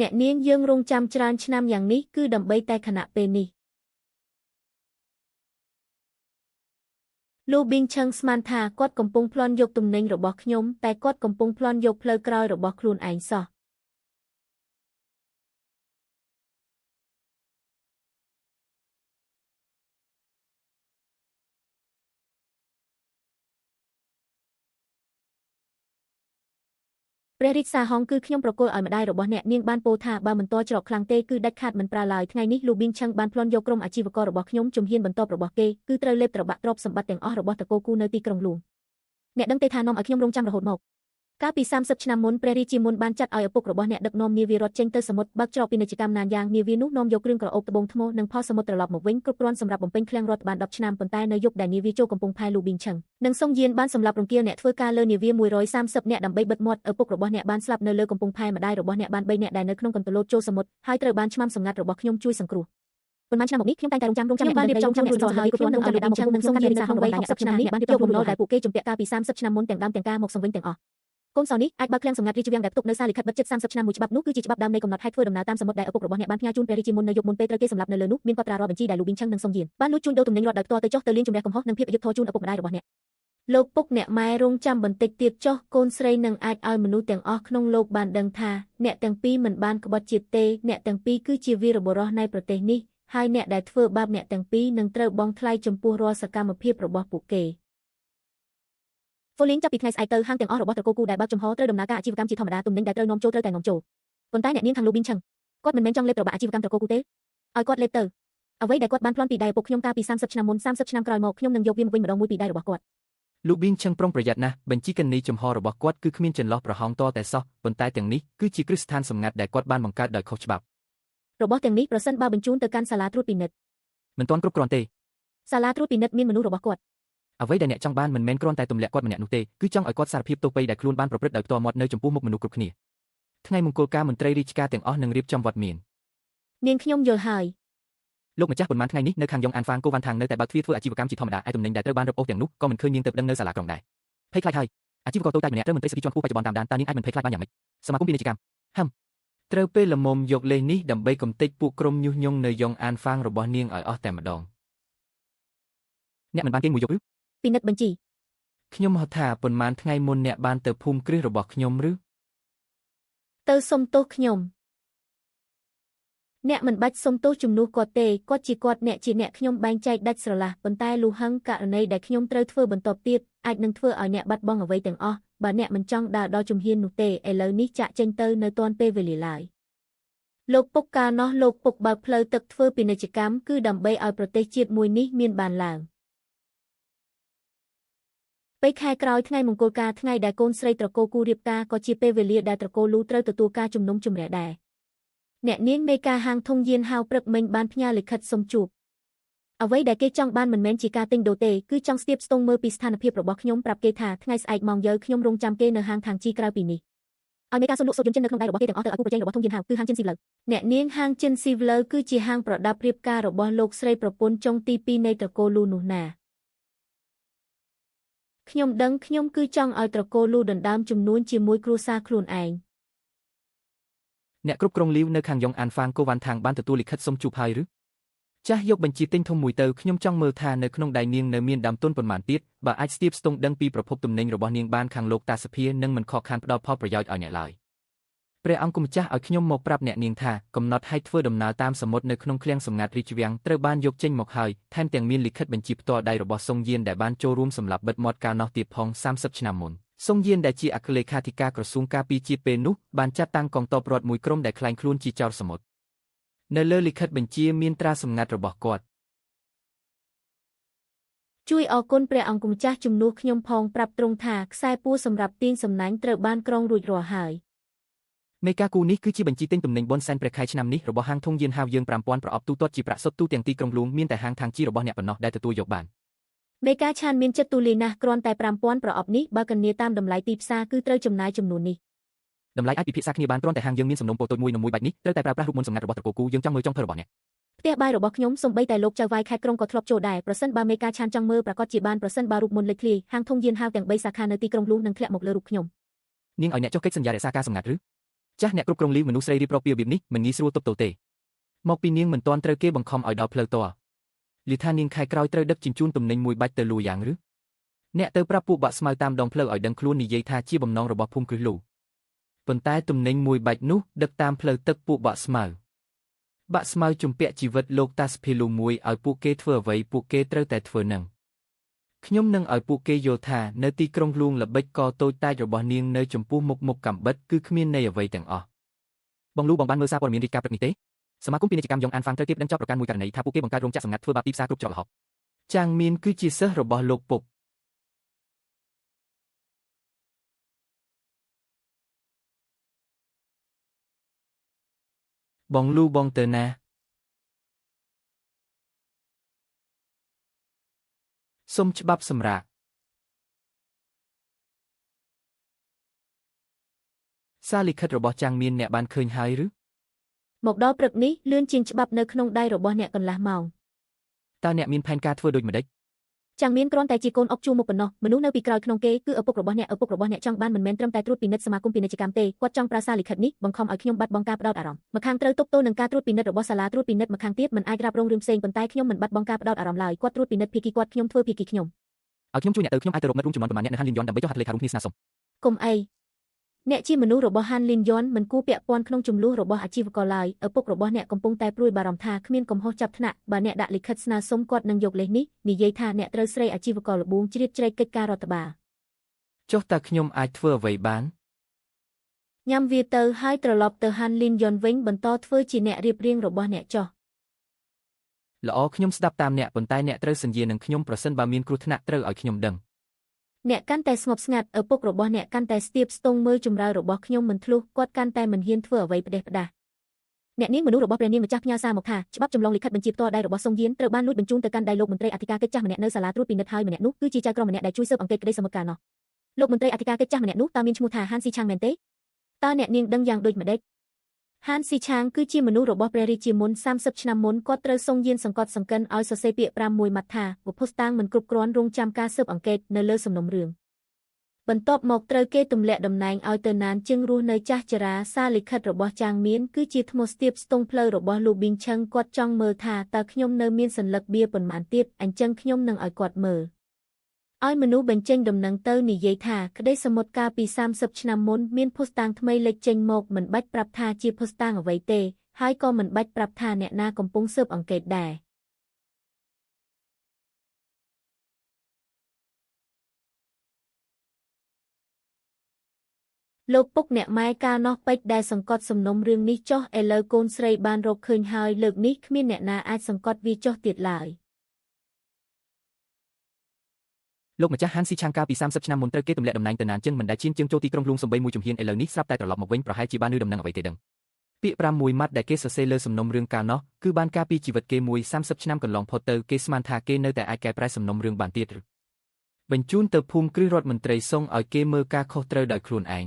Speaker 2: អ្នកនាងយើងរងចាំច្រើនឆ្នាំយ៉ាងនេះគឺដើម្បីតែខណៈពេលនេះលូប៊ីងឆឹងស្មានថាគាត់កំពុងប្លន់យកទំនិញរបស់ខ្ញុំតែគាត់កំពុងប្លន់យកផ្លូវក្រោយរបស់ខ្លួនឯងសោះព្រះរាជសាហងគឺខ្ញុំប្រគល់ឲ្យម្ដាយរបស់អ្នកនាងបានពោលថាបើមិនតច្រកខ្លាំងទេគឺដាច់ខាតមិនប្រើឡើយថ្ងៃនេះលូប៊ីងឆឹងបានប្លន់យកក្រុមអាជីវកររបស់ខ្ញុំជំហានបន្ទាប់របស់គេគឺត្រូវលេបត្របាក់ទ្រព្យសម្បត្តិទាំងអស់របស់តកូលគូនៅទីក្រុងលួងអ្នកដឹងទេថានាំឲ្យខ្ញុំរងចាំរហូតមកកាលពី30ឆ្នាំមុនព្រះរាជាមុនបានចាត់ឲ្យឪពុករបស់អ្នកដឹកនាំនាវារត់ចេញទៅសមុទ្របើកច្រកពាណិជ្ជកម្មណានយ៉ាងនាវានោះនាំយកគ្រឿងក្រអូបត្បូងថ្មនិងផលសមុទ្រត្រឡប់មកវិញគ្រប់គ្រាន់សម្រាប់បំពេញឃ្លាំងរដ្ឋបាល10ឆ្នាំប៉ុន្តែនៅយប់ដែលនាវាចូលកំពង់ផែលូប៊ីងឆឹងនិងសុងយានបានសម្លាប់រង្គាលអ្នកធ្វើការលើនាវា130នាក់ដើម្បីបិទមាត់ឪពុករបស់អ្នកបានស្លាប់នៅលើកំពង់ផែម្ដាយរបស់អ្នកបាន3នាក់ដែលនៅក្នុងកន្ទលូតចូលសមុទ្រហើយត្រូវបានឆ្មាំសម្ងាត់របស់ខ្ញុំជួយសង្គ្រោះប៉ុន្មានឆ្នាំមកនេះខ្ញុំតែងតែរងចាំអ្នកបានរៀបចំខ្លួនរួចរាល់ហើយខ្ញុំនឹងឲ្យលោកប៊ីងឆឹងនិងសុងយាននៅក្នុងវ័យ60ឆ្នាំនេះបានរៀបចំបំណុលដែលពួកគេជំពាក់កាលពី30ឆ្នាំមុនទាំងដើមទាំងការមកសង្វិញទាំងអស់កូនសោនេះអាចបើកឃ្លាំងសម្ងាត់រាជវាំងដែលផ្ទុកនៅសារលិខិតបិទជិត30ឆ្នាំមួយច្បាប់នោះគឺជាច្បាប់ដើមនៃកំណត់ហេតុធ្វើដំណើរតាមសមុទ្រដែលឪពុករបស់អ្នកបានផ្ញើជូនព្រះរាជាមុននៅយប់មុនពេលត្រូវគេសម្លាប់នៅលើនោះមានកត់ត្រារាល់បញ្ជីដែលលូប៊ីងឆឹងនិងសុងយានបានលួចជួញដូរទំនិញរដ្ឋដោយផ្ទាល់ទៅចុះទៅលាងជម្រះកំហុសនិងភាពអយុត្តិធម៌ជូនឪពុកម្ដាយរបស់អ្នកលោកពុកអ្នកម៉ែរងចាំបន្តិចទៀតចុះកូនស្រីនឹងអាចឲ្យមនុស្សទាំងអស់ក្នុងលោកបានដឹងថាអ្នកទាំងពីរមិនបានក្បត់ជាតិទេអ្នកទាំងពីរគឺជាវីរបុរសនៃប្រទេសនេះហើយអ្នកដែលធ្វើបាបអ្នកទាំងពីរនឹងត្រូវបង់ថ្លៃចំពោះរាល់សកម្មភាពរបស់ពួកគេហ្វូលីងចាប់ពីថ្ងៃស្អែកទៅហាងទាំងអស់របស់ត្រកូលគូដែលបើកចំហត្រូវដំណើរការអាជីវកម្មជាធម្មតាទំនិញដែលត្រូវនាំចូលត្រូវតែនាំចូលប៉ុន្តែអ្នកនាងខាងលូប៊ីងឆឹងគាត់មិនមែនចង់លេបត្របាក់អាជីវកម្មត្រកូលគូទេឲ្យគាត់លេបទៅអ្វីដែលគាត់បានប្លន់ពីដៃឪពុកខ្ញុំកាលពី30ឆ្នាំមុន30ឆ្នាំក្រោយមកខ្ញុំនឹងយកវាមកវិញម្ដងមួយពីដៃរបស់គាត់
Speaker 3: លូប៊ីងឆឹងប្រុងប្រយ័ត្នណាស់បញ្ជីគណនីចំហរបស់គាត់គឺគ្មានចន្លោះប្រហោងតតែសោះប៉ុន្តែទាំងនេះគឺជាគ្រឹះស្ថានសម្ងាត់ដែលគាត់បានបង្កើតដោយខុសច្បាប់
Speaker 2: របស់ទាំងនេះប្រសិនបើបញ្ជូនទៅកាន់សាលាត្រួតពិនិត្យម
Speaker 1: ិនទាន់គ្រប់គ្រាន់ទេស
Speaker 2: ាលាត្រួតពិនិត្យមានមនុស្សរបស់គាត់
Speaker 1: អ្វីដែលអ្នកចង់បានមិនមែនគ្រាន់តែទម្លាក់គាត់ម្នាក់នោះទេគឺចង់ឲ្យគាត់សារភាពទោសពៃដែលខ្លួនបានប្រព្រឹត្តដោយផ្ទាល់មាត់នៅចំពោះមុខមនុស្សគ្រប់គ្នាថ្ងៃមង្គលការមន្ត្រីរាជការទាំងអស់នឹងរៀបចំវត្តមាន
Speaker 2: នាងខ្ញុំយល់ហើយ
Speaker 1: លោកម្ចាស់ប៉ុន្មានថ្ងៃនេះនៅខាងយ៉ុងអានហ្វាងកូវ៉ាន់ថាងនៅតែបើកទ្វារធ្វើអាជីវកម្មជាធម្មតាឯទំនិញដែលត្រូវបានរឹបអូសទាំងនោះក៏មិនឃើញនាងទៅប្តឹងនៅសាលាក្រុងដែរភ័យខ្លាចហើយអាជីវករតូចតាចម្នាក់ត្រូវមន្ត្រីសិទ្ធិជាន់ខ្ពស់បច្ចុប្បន្នតាមដានតើនាងអាចមិនភ័យខ្លាចបានយ៉ាងម៉េចសមាគមពាណិជ្ជកម្មហឹម
Speaker 3: ត្រូវពេលល្មមយកលេសនេះដើម្បីកំទេចពួកក្រុមញុះញង់នៅយ៉ុងអានហ្វាងរបស់នាងឲ្យអស់តែម្ដង
Speaker 1: អ្នកមិនបានគេងមួយយប់ឬ
Speaker 2: ពិនិត្យបញ្ជី
Speaker 3: ខ្ញុំហៅថាប៉ុន្មានថ្ងៃមុនអ្នកបានទៅភូមិគ្រឹះរបស់ខ្ញុំឬ
Speaker 2: ទៅសុំទោសខ្ញុំអ្នកមិនបាច់សុំទោសជំនួសគាត់ទេគាត់ជាគាត់អ្នកជាអ្នកខ្ញុំបែងចែកដាច់ស្រឡះប៉ុន្តែលូហឹងករណីដែលខ្ញុំត្រូវធ្វើបន្ទាប់ទៀតអាចនឹងធ្វើឲ្យអ្នកបាត់បង់អ្វីទាំងអស់បើអ្នកមិនចង់ដើរដល់ជំហាននោះទេឥឡូវនេះចាក់ចេញទៅនៅទាន់ពេលវេលាឡើយលោកពុកកាលនោះលោកពុកបើកផ្លូវទឹកធ្វើពាណិជ្ជកម្មគឺដើម្បីឲ្យប្រទេសជាតិមួយនេះមានបានឡើងពេលខែក្រោយថ្ងៃមង្គលការថ្ងៃដែលកូនស្រីត្រកូលគូរៀបការក៏ជាពេលវេលាដែលត្រកូលលូត្រូវទទួលការជំនុំជម្រះដែរអ្នកនាងមេការហាងធុងយានហៅព្រឹកមិញបានផ្ញើលិខិតសុំជួបអ្វីដែលគេចង់បានមិនមែនជាការទិញដូរទេគឺចង់ស្ទាបស្ទង់មើលពីស្ថានភាពរបស់ខ្ញុំប្រាប់គេថាថ្ងៃស្អែកម៉ោងយើខ្ញុំរងចាំគេនៅហាងខាងជីក្រៅពីនេះឲ្យមេការសុំលក់សូត្រយន្តចិននៅក្នុងដៃរបស់គេទាំងអស់ទៅឲ្យគូប្រជែងរបស់ធុងយានហៅគឺហាងចិនស៊ីវលើអ្នកនាងហាងចិនស៊ីវលើគឺជាហាងប្រដាប់រៀបការរបស់លោកស្រីប្រពន្ធចុងទី2នៃត្រកូលលូនោះណាខ្ញុំដឹងខ្ញុំគឺចង់ឲ្យត្រកូលលូដណ្ដើមចំនួនជាមួយគ្រួសារខ្លួនឯង
Speaker 3: អ្នកគ្រប់គ្រងលីវនៅខាងយ៉ុងអានហ្វាងកូវ៉ាន់ថាងបានទទួលលិខិតសុំជួបហើយឬចាស់យកបញ្ជីទិញធំមួយទៅខ្ញុំចង់មើលថានៅក្នុងដៃនាងនៅមានដើមទុនប៉ុន្មានទៀតបើអាចស្ទាបស្ទង់ដឹងពីប្រភពទំនិញរបស់នាងបានខាងលោកតាសភានឹងមិនខកខានផ្ដល់ផលប្រយោជន៍ឲ្យអ្នកឡើយព្រះអង្គម្ចាស់ឲ្យខ្ញុំមកប្រាប់អ្នកនាងថាកំណត់ហេតុធ្វើដំណើរតាមសមុទ្រនៅក្នុងឃ្លាំងសម្ងាត់រាជវាំងត្រូវបានយកចេញមកហើយថែមទាំងមានលិខិតបញ្ជាផ្ទាល់ដៃរបស់សុងយានដែលបានចូលរួមសម្លាប់បិទមាត់កាលនោះទៀតផង30ឆ្នាំមុនសុងយានដែលជាអគ្គលេខាធិការក្រសួងការពារជាតិពេលនោះបានចាត់តាំងកងទ័ពរដ្ឋមួយក្រុមដែលក្លែងខ្លួនជាចោរសមុទ្រនៅលើលិខិតបញ្ជាមានត្រាសម្ងាត់របស់គាត់
Speaker 2: ជួយអរគុណព្រះអង្គម្ចាស់ជំនួសខ្ញុំផងប្រាប់ទ្រង់ថាខ្សែពួរសម្រាប់ទាញសំណាញ់ត្រូវបានក្រុងរួចរាល់ហើយ
Speaker 1: មេការគូនេះគឺជាបញ្ជីទិញទំនិញបុណ្យសែនព្រះខែឆ្នាំនេះរបស់ហាងធុងយានហៅយើង5000ប្រអប់ទូទាត់ជាប្រាក់សុទ្ធទូទាំងទីក្រុងលួងមានតែហាងខាងជីរបស់អ្នកប៉ុណ្ណោះដែលទទួលយកបាន
Speaker 2: មេការឆានមានចិត្តទូលាយណាស់គ្រាន់តែ5000ប្រអប់នេះបើគណនាតាមតម្លៃទីផ្សារគឺត្រូវចំណាយចំនួននេះ
Speaker 1: តម្លៃអាចពិភាក្សាគ្នាបានគ្រាន់តែហាងយើងមានសំណុំពរតូចមួយនៅមួយបាច់នេះត្រូវតែប្រើប្រាស់រូបមន្តសម្ងាត់របស់ត្រកូលគូយើងចង់មើលចុងភៅរបស់អ្នក
Speaker 2: ផ្ទះបាយរបស់ខ្ញុំសូម្បីតែលោកចៅហ្វាយខេត្តក្រុងក៏ធ្លាប់ចូលដែរប្រសិនបើមេការឆានចង់មើលប្រាកដជាបានប្រសិនបើរូបមន្តលេចធ្លាយហាងធុងយានហៅទាំង3សាខានៅទីក្រុងលួងនឹងធ្លាក់មកលើរូបខ្ញុំ
Speaker 1: នាងឲ្យអ្នកចុះកិច្ចសន្យារក្សាការសម្ងាត់ឬចាស់អ្នកគ្រប់គ្រងលីវមនុស្សស្រីរៀបរាប់ពីរបៀបនេះមិនងាយស្រួលទប់ទល់ទេ
Speaker 3: មកពីនាងមិនទាន់ត្រូវគេបង្ខំឲ្យដល់ផ្លូវតលីថានាងខែក្រោយត្រូវដឹកជញ្ជូនទំនិញមួយបាច់ទៅលួយ៉ាងឬអ្នកទៅប្រាប់ពួកបាក់ស្មៅតាមដងផ្លូវឲ្យដឹងខ្លួននិយាយថាជាបំណងរបស់ភូមិគ្រឹះលូប៉ុន្តែទំនិញមួយបាច់នោះដឹកតាមផ្លូវទឹកពួកបាក់ស្មៅបាក់ស្មៅជំពាក់ជីវិតលោកតាសភាលូមួយឲ្យពួកគេធ្វើអ្វីពួកគេត្រូវតែធ្វើនឹងខ្ញុំនឹងឲ្យពួកគេយល់ថានៅទីក្រុងលួងល្បិចកតូចតាចរបស់នាងនៅចំពោះមុខមុខកំបិតគឺគ្មានន័យអ្វីទាំងអស់
Speaker 1: បងលូបងបានមើលសារព័ត៌មានរាជការព្រឹកនេះទេសមាគមពាណិជ្ជកម្មយ៉ុងអានហ្វាងត្រូវគេប្តឹងចោទប្រកាន់មួយករណីថាពួកគេបង្កើតរោងចក្រសម្ងាត់ធ្វើបាបទីផ្សារគ្រប់ច្រកល្ហក
Speaker 3: ចាងមានគឺជាសិស្សរបស់លោកពុកបងលូបងទៅណាសូមច្បាប់សម្រាកសារលិខិតរបស់ចាងមានអ្នកបានឃើញហើយឬ
Speaker 2: មកដល់ព្រឹកនេះលឿនជាងច្បាប់នៅក្នុងដៃរបស់អ្នកកន្លះម៉ោង
Speaker 1: តើអ្នកមានផែនការធ្វើដូចម្តេច
Speaker 2: ចាំងមានគ្រាន់តែជាកូនអុកជួមុខប៉ុណ្ណោះមនុស្សនៅពីក្រោយក្នុងគេគឺឪពុករបស់អ្នកឪពុករបស់អ្នកចង់បានមិនមែនត្រឹមតែត្រួតពិនិត្យសមាគមពាណិជ្ជកម្មទេគាត់ចង់ប្រើសារលិខិតនេះបង្ខំឲ្យខ្ញុំបាត់បង់ការផ្ដោតអារម្មណ៍ម្ខាងត្រូវទប់ទល់នឹងការត្រួតពិនិត្យរបស់សាលាត្រួតពិនិត្យម្ខាងទៀតមិនអាចរ៉ាប់រងរឿងផ្សេងប៉ុន្តែខ្ញុំមិនបាត់បង់ការផ្ដោតអារម្មណ៍ឡើយគាត់ត្រួតពិនិត្យភាគីគាត់ខ្ញុំធ្វើភាគីខ្ញុំ
Speaker 1: ឲ្យខ្ញុំជួយអ្នកទៅខ្ញុំអាចទៅរកមិត្តរួមចំនួនប្រមាណអ្នកនៅហានលីនយ៉នដើម្បីចុះហត្ថលេខារួមគ្នាស្នើសុំ
Speaker 2: កុំអីអ្នកជាមនុស្សរបស់ហានលីនយ៉នមិនគួរពាក់ព័ន្ធក្នុងចំនួនរបស់អាជីវករឡើយឪពុករបស់អ្នកកំពុងតែព្រួយបារម្ភថាគ្មានកំហុសចាប់ថ្នាក់បើអ្នកដាក់លិខិតស្នើសុំគាត់នឹងយកលេសនេះនិយាយថាអ្នកត្រូវស្រីអាជីវករល្បួងជ្រៀតជ្រែកកិច្ចការរដ្ឋបាល
Speaker 3: ចុះតើខ្ញុំអាចធ្វើអ្វីបាន
Speaker 2: ញ៉ាំវាទៅហើយត្រឡប់ទៅហានលីនយ៉នវិញបន្តធ្វើជាអ្នករៀបរៀងរបស់អ្នកចុះ
Speaker 3: ល្អខ្ញុំស្ដាប់តាមអ្នកប៉ុន្តែអ្នកត្រូវសន្យានឹងខ្ញុំប្រសិនបើមានគ្រោះថ្នាក់ត្រូវឲ្យខ្ញុំដឹង
Speaker 2: អ្នកកាន់តែស្ងប់ស្ងាត់ឪពុករបស់អ្នកកាន់តែស្ទាបស្ទង់មើលចម្រើរបស់ខ្ញុំមិនធ្លុះគាត់កាន់តែមិនហ៊ានធ្វើអ្វីផ្ដេសផ្ដាសអ្នកនាងមនុស្សរបស់ព្រះនាងម្ចាស់ផ្ញើសារមកថាច្បាប់ចម្លងលិខិតបញ្ជាផ្ទាល់ដៃរបស់សុងយានត្រូវបានលួចបញ្ជូនទៅកាន់ដៃលោកមន្ត្រីអធិការកិច្ចចាស់ម្នាក់នៅសាលាត្រួតពិនិត្យហើយម្នាក់នោះគឺជាចៅក្រមម្នាក់ដែលជួយស៊ើបអង្កេតក្តីសមុទ្រកាលនោះលោកមន្ត្រីអធិការកិច្ចចាស់ម្នាក់នោះតើមានឈ្មោះថាហានស៊ីឆាងមែនទេតើអ្នកនាងដឹងយ៉ាងដូចម្តេច ហានស៊ីឆាងគឺជាមនុស្សរបស់ព្រះរាជាមុន30ឆ្នាំមុនគាត់ត្រូវសុងយានសង្កត់សង្កិនឲ្យសរសេរពាក្យប្រាំមួយម៉ាត់ថាវភស្តុតាងមិនគ្រប់គ្រាន់រងចាំការស៊ើបអង្កេតនៅលើសំណុំរឿងបន្ទាប់មកត្រូវគេទម្លាក់តំណែងឲ្យទៅណានជាងរស់នៅចាស់ចរាសារលិខិតរបស់ចាងមានគឺជាថ្មស្ទាបស្ទង់ផ្លូវរបស់លូប៊ីងឆឹងគាត់ចង់មើលថាតើខ្ញុំនៅមានសន្លឹកបៀប៉ុន្មានទៀតអញ្ចឹងខ្ញុំនឹងឲ្យគាត់មើលឲ្យមនុស្សបញ្ចេញដំណឹងទៅនិយាយថាក្តីសមុទ្រកាលពី30ឆ្នាំមុនមានភស្តុតាងថ្មីលេចចេញមកមិនបាច់ប្រាប់ថាជាភស្តុតាងអ្វីទេហើយក៏មិនបាច់ប្រាប់ថាអ្នកណាកំពុងស៊ើបអង្កេតដែរលោកពុកអ្នកម៉ែកាលនោះពេជ្រដែលសង្កត់សំណុំរឿងនេះចុះឥឡូវកូនស្រីបានរកឃើញហើយលើកនេះគ្មានអ្នកណាអាចសង្កត់វាចុះទៀតឡើយ
Speaker 1: លោកម្ចាស់ហានស៊ីឆាងកាលពី30ឆ្នាំមុនត្រូវគេទម្លាក់តំណែងទៅណានជឹងមិនដែលឈានជើងចូលទីក្រុងលួងសំបីមួយជំហានឥឡូវនេះស្រាប់តែត្រឡប់មកវិញប្រហែលជាបានឮដំណឹងអ្វីទេដឹងពាក្យប្រាំមួយម៉ាត់ដែលគេសរសេរលើសំណុំរឿងកាលនោះគឺបានការពីជីវិតគេមួយ30ឆ្នាំកន្លងផុតទៅគេស្មានថាគេនៅតែអាចកែប្រែសំណុំរឿងបានទៀតឬបញ្ជូនទៅភូមិគ្រឹះរដ្ឋមន្ត្រីសុងឲ្យគេមើលការខុសត្រូវដោយខ្លួនឯង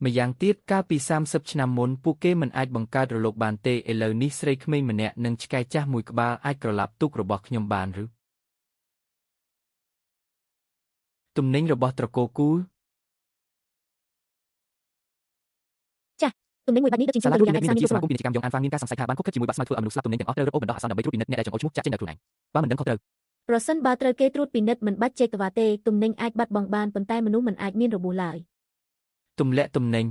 Speaker 1: ម្យ៉ាងទៀតកាលពី30ឆ្នាំមុនពួកគេមិនអាចបង្កើតរលកបានទេឥឡូវនេះស្រីក្មេងម្នាក់និងឆ្កែចាស់មួយក្បាលអាចក្រឡាប់ទូករបស់ខ្ញុំបានឬទំនិញរបស់ត្រកូលគូច
Speaker 2: ាស់ទំនិញមួយបាច់នេះដឹកជញ្ជូនទៅយ៉ាងឯកសារ
Speaker 1: មានសមាគមពាណិជ្ជកម្មយ៉ងអានហ្វាងមានការសង្ស័យថាបានខុបខិតជាមួយបាក់ស្មៅធ្វើឲ្យមនុស្សស្លាប់ទំនិញទាំងអស់ត្រូវរឹបអូសបណ្ដោះអាសន្នដើម្បីត្រួតពិនិត្យអ្នកដែលចង្អុលឈ្មោះចាក់ចេញដោយខ្លួនឯងបើមិនដឹងខុសត្រូវប
Speaker 2: ្រសិនបើត្រូវគេត្រួតពិនិត្យមិនបាច់ចេតវ៉ាទេទំនិញអាចបាត់បង់បានប៉ុន្តែមនុស្សមិនអាចមានរបួសឡើយ
Speaker 3: ទម្លាក់ទំនិញ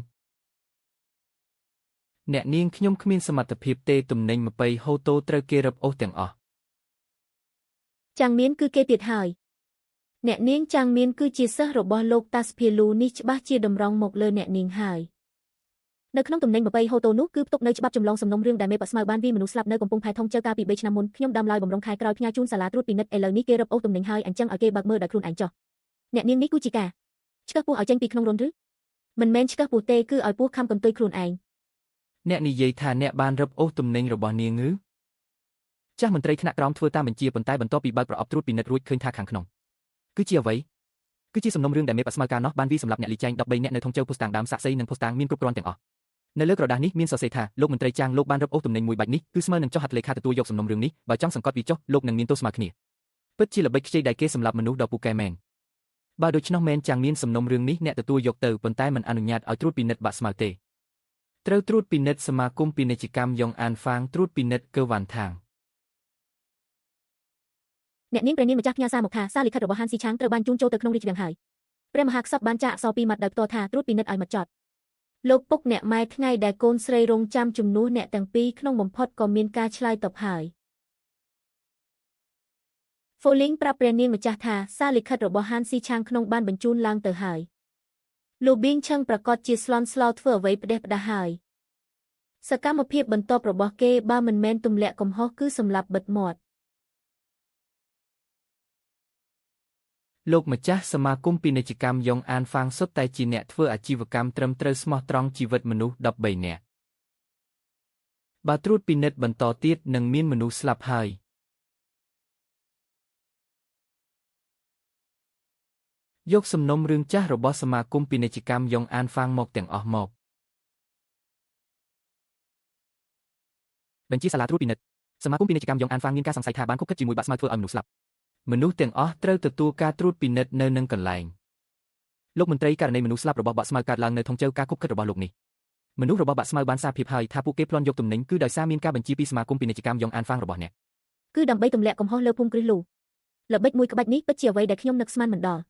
Speaker 3: អ្នកនាងខ្ញុំគ្មានសមត្ថភាពទេទំនិញ20ហូតូត្រូវគេរឹបអូសទាំងអស់
Speaker 2: ចាំងមានគឺគេទៀតហើយអ្នកនាងចាំងមានគឺជាសិស្សរបស់លោកតាសភាលូនេះច្បាស់ជាតម្រង់មកលើអ្នកនាងហើយនៅក្នុងទំនិញ20ហូតូនោះគឺផ្ទុកនៅច្បាប់ចម្លងសំណុំរឿងដែលមេបស្មៅបានវាយមនុស្សស្លាប់នៅកំពង់ផែធំជើកាលពី3ឆ្នាំមុនខ្ញុំដើមឡើយបំរុងខែក្រោយផ្ញើជូនសាលាត្រួតពិនិត្យឥឡូវនេះគេរឹបអូសទំនិញហើយអញ្ចឹងឲ្យគេបើកមើលដោយខ្លួនឯងចុះអ្នកនាងនេះគឺជាការឆ្កឹះពោះឲ្យចេញពីក្នុងរន្ធឬមិនមែនឆ្កឹះពោះទេគឺឲ្យពោះខំកន្ទុយខ្លួនឯងអ
Speaker 3: ្នកនិយាយថាអ្នកបានរឹបអូសទំនិញរបស់នាងឬ
Speaker 1: ចាស់មន្ត្រីថ្នាក់ក្រោមធ្វើតាមបញ្ជាប៉ុន្តែបន្ទាប់ពីបើកប្រអប់ត្រួតពិនិត្យរួចឃើញថាខាងក្នុងគឺជាអ្វីគឺជាសំណុំរឿងដែលមេបស្មៅកាលនោះបានវាសម្រាប់អ្នកលីចែង13នាក់នៅធំជើភស្តុតាងដើមសាក់សីនិងភស្តុតាងមានគ្រប់គ្រាន់ទាំងអស់នៅលើក្រដាសនេះមានសរសេរថាលោកមន្ត្រីចាងលោកបានរឹបអូសទំនិញមួយបាច់នេះគឺស្មើនឹងចុះហត្ថលេខាទទួលយកសំណុំរឿងនេះបើចង់សង្កត់វាចុះលោកនឹងមានទោសស្មើគ្នាពិតជាល្បិចខ្ចីដែលគេសម្លាប់មនុស្សដ៏ពូកែមែនបើដូច្នោះមែនចាំងមានសំណុំរឿងនេះអ្នកទទួលយកទៅប៉ុន្តែមិនអនុញ្ញាតឲ្យត្រួតពិនិត្យបាក់ស្មៅទេត្រូវត្រួតពិនិត្យសមាគមពាណិជ្ជកម្មយ៉ងអានហ្វាងត្រួតពិនិត្យកើវ៉ាន់ថាងអ
Speaker 2: ្នកនាងព្រះនាងម្ចាស់ផ្ញើសារមកថាសារលិខិតរបស់ហានស៊ីឆាងត្រូវបានជូនចូលទៅក្នុងរាជវាំងហើយព្រះមហាក្សត្របានចាកអក្សរពីរម៉ាត់ដោយផ្ទាល់ថាត្រួតពិនិត្យឲ្យមកចត់លោកពុកអ្នកម៉ែថ្ងៃដែលកូនស្រីរងចាំជំនួសអ្នកទាំងពីរក្នុងបំផុតក៏មានការឆ្លើយតបហើយហ្វូលីងប្រាប់ព្រះនាងម្ចាស់ថាសារលិខិតរបស់ហានស៊ីឆាងក្នុងបានបញ្ជូនឡើងទៅហើយលូប៊ីងឆឹងប្រកាសជាស្លន់ស្លោធ្វើអ្វីផ្ដេសផ្ដាសហើយសកម្មភាពបន្ទាប់របស់គេបើមិនមែនទម្លាក់កំហុសគឺសម្លាប់បិទមាត់
Speaker 3: លោកម្ចាស់សមាគមពាណិជ្ជកម្មយ៉ងអានហ្វាងសុទ្ធតែជាអ្នកធ្វើអាជីវកម្មត្រឹមត្រូវស្មោះត្រង់ជីវិតមនុស្ស13នាក់បើត្រួតពិនិត្យបន្តទៀតនឹងមានមនុស្សស្លាប់ហើយយកសំណុំរឿងចាស់របស់សមាគមពាណិជ្ជកម្មយ៉ងអានហ្វាងមកទាំងអស់មក
Speaker 1: បញ្ជាសាលាត្រួតពិនិត្យសមាគមពាណិជ្ជកម្មយ៉ងអានហ្វាងមានការសង្ស័យថាបានខុបខិតជាមួយបាក់ស្មៅធ្វើឲ្យមនុស្សស្លាប់ម
Speaker 3: នុស្សទាំងអស់ត្រូវទទួលការត្រួតពិនិត្យនៅនឹងកន្លែងល
Speaker 1: ោកមន្ត្រីករណីមនុស្សស្លាប់របស់បាក់ស្មៅកើតឡើងនៅធំជើការខុបខិតរបស់លោកនេះមនុស្សរបស់បាក់ស្មៅបានសារភាពហើយថាពួកគេប្លន់យកទំនិញគឺដោយសារមានការបញ្ជាពីសមាគមពាណិជ្ជកម្មយ៉ងអានហ្វាងរបស់អ្នកគ
Speaker 2: ឺដើម្បីទម្លាក់កំហុសលើភូមិគ្រឹះលូល្បិចមួយក្បាច់នេះពិតជាអ្វីដែលខ្ញុំនឹកស្មានមិនដល់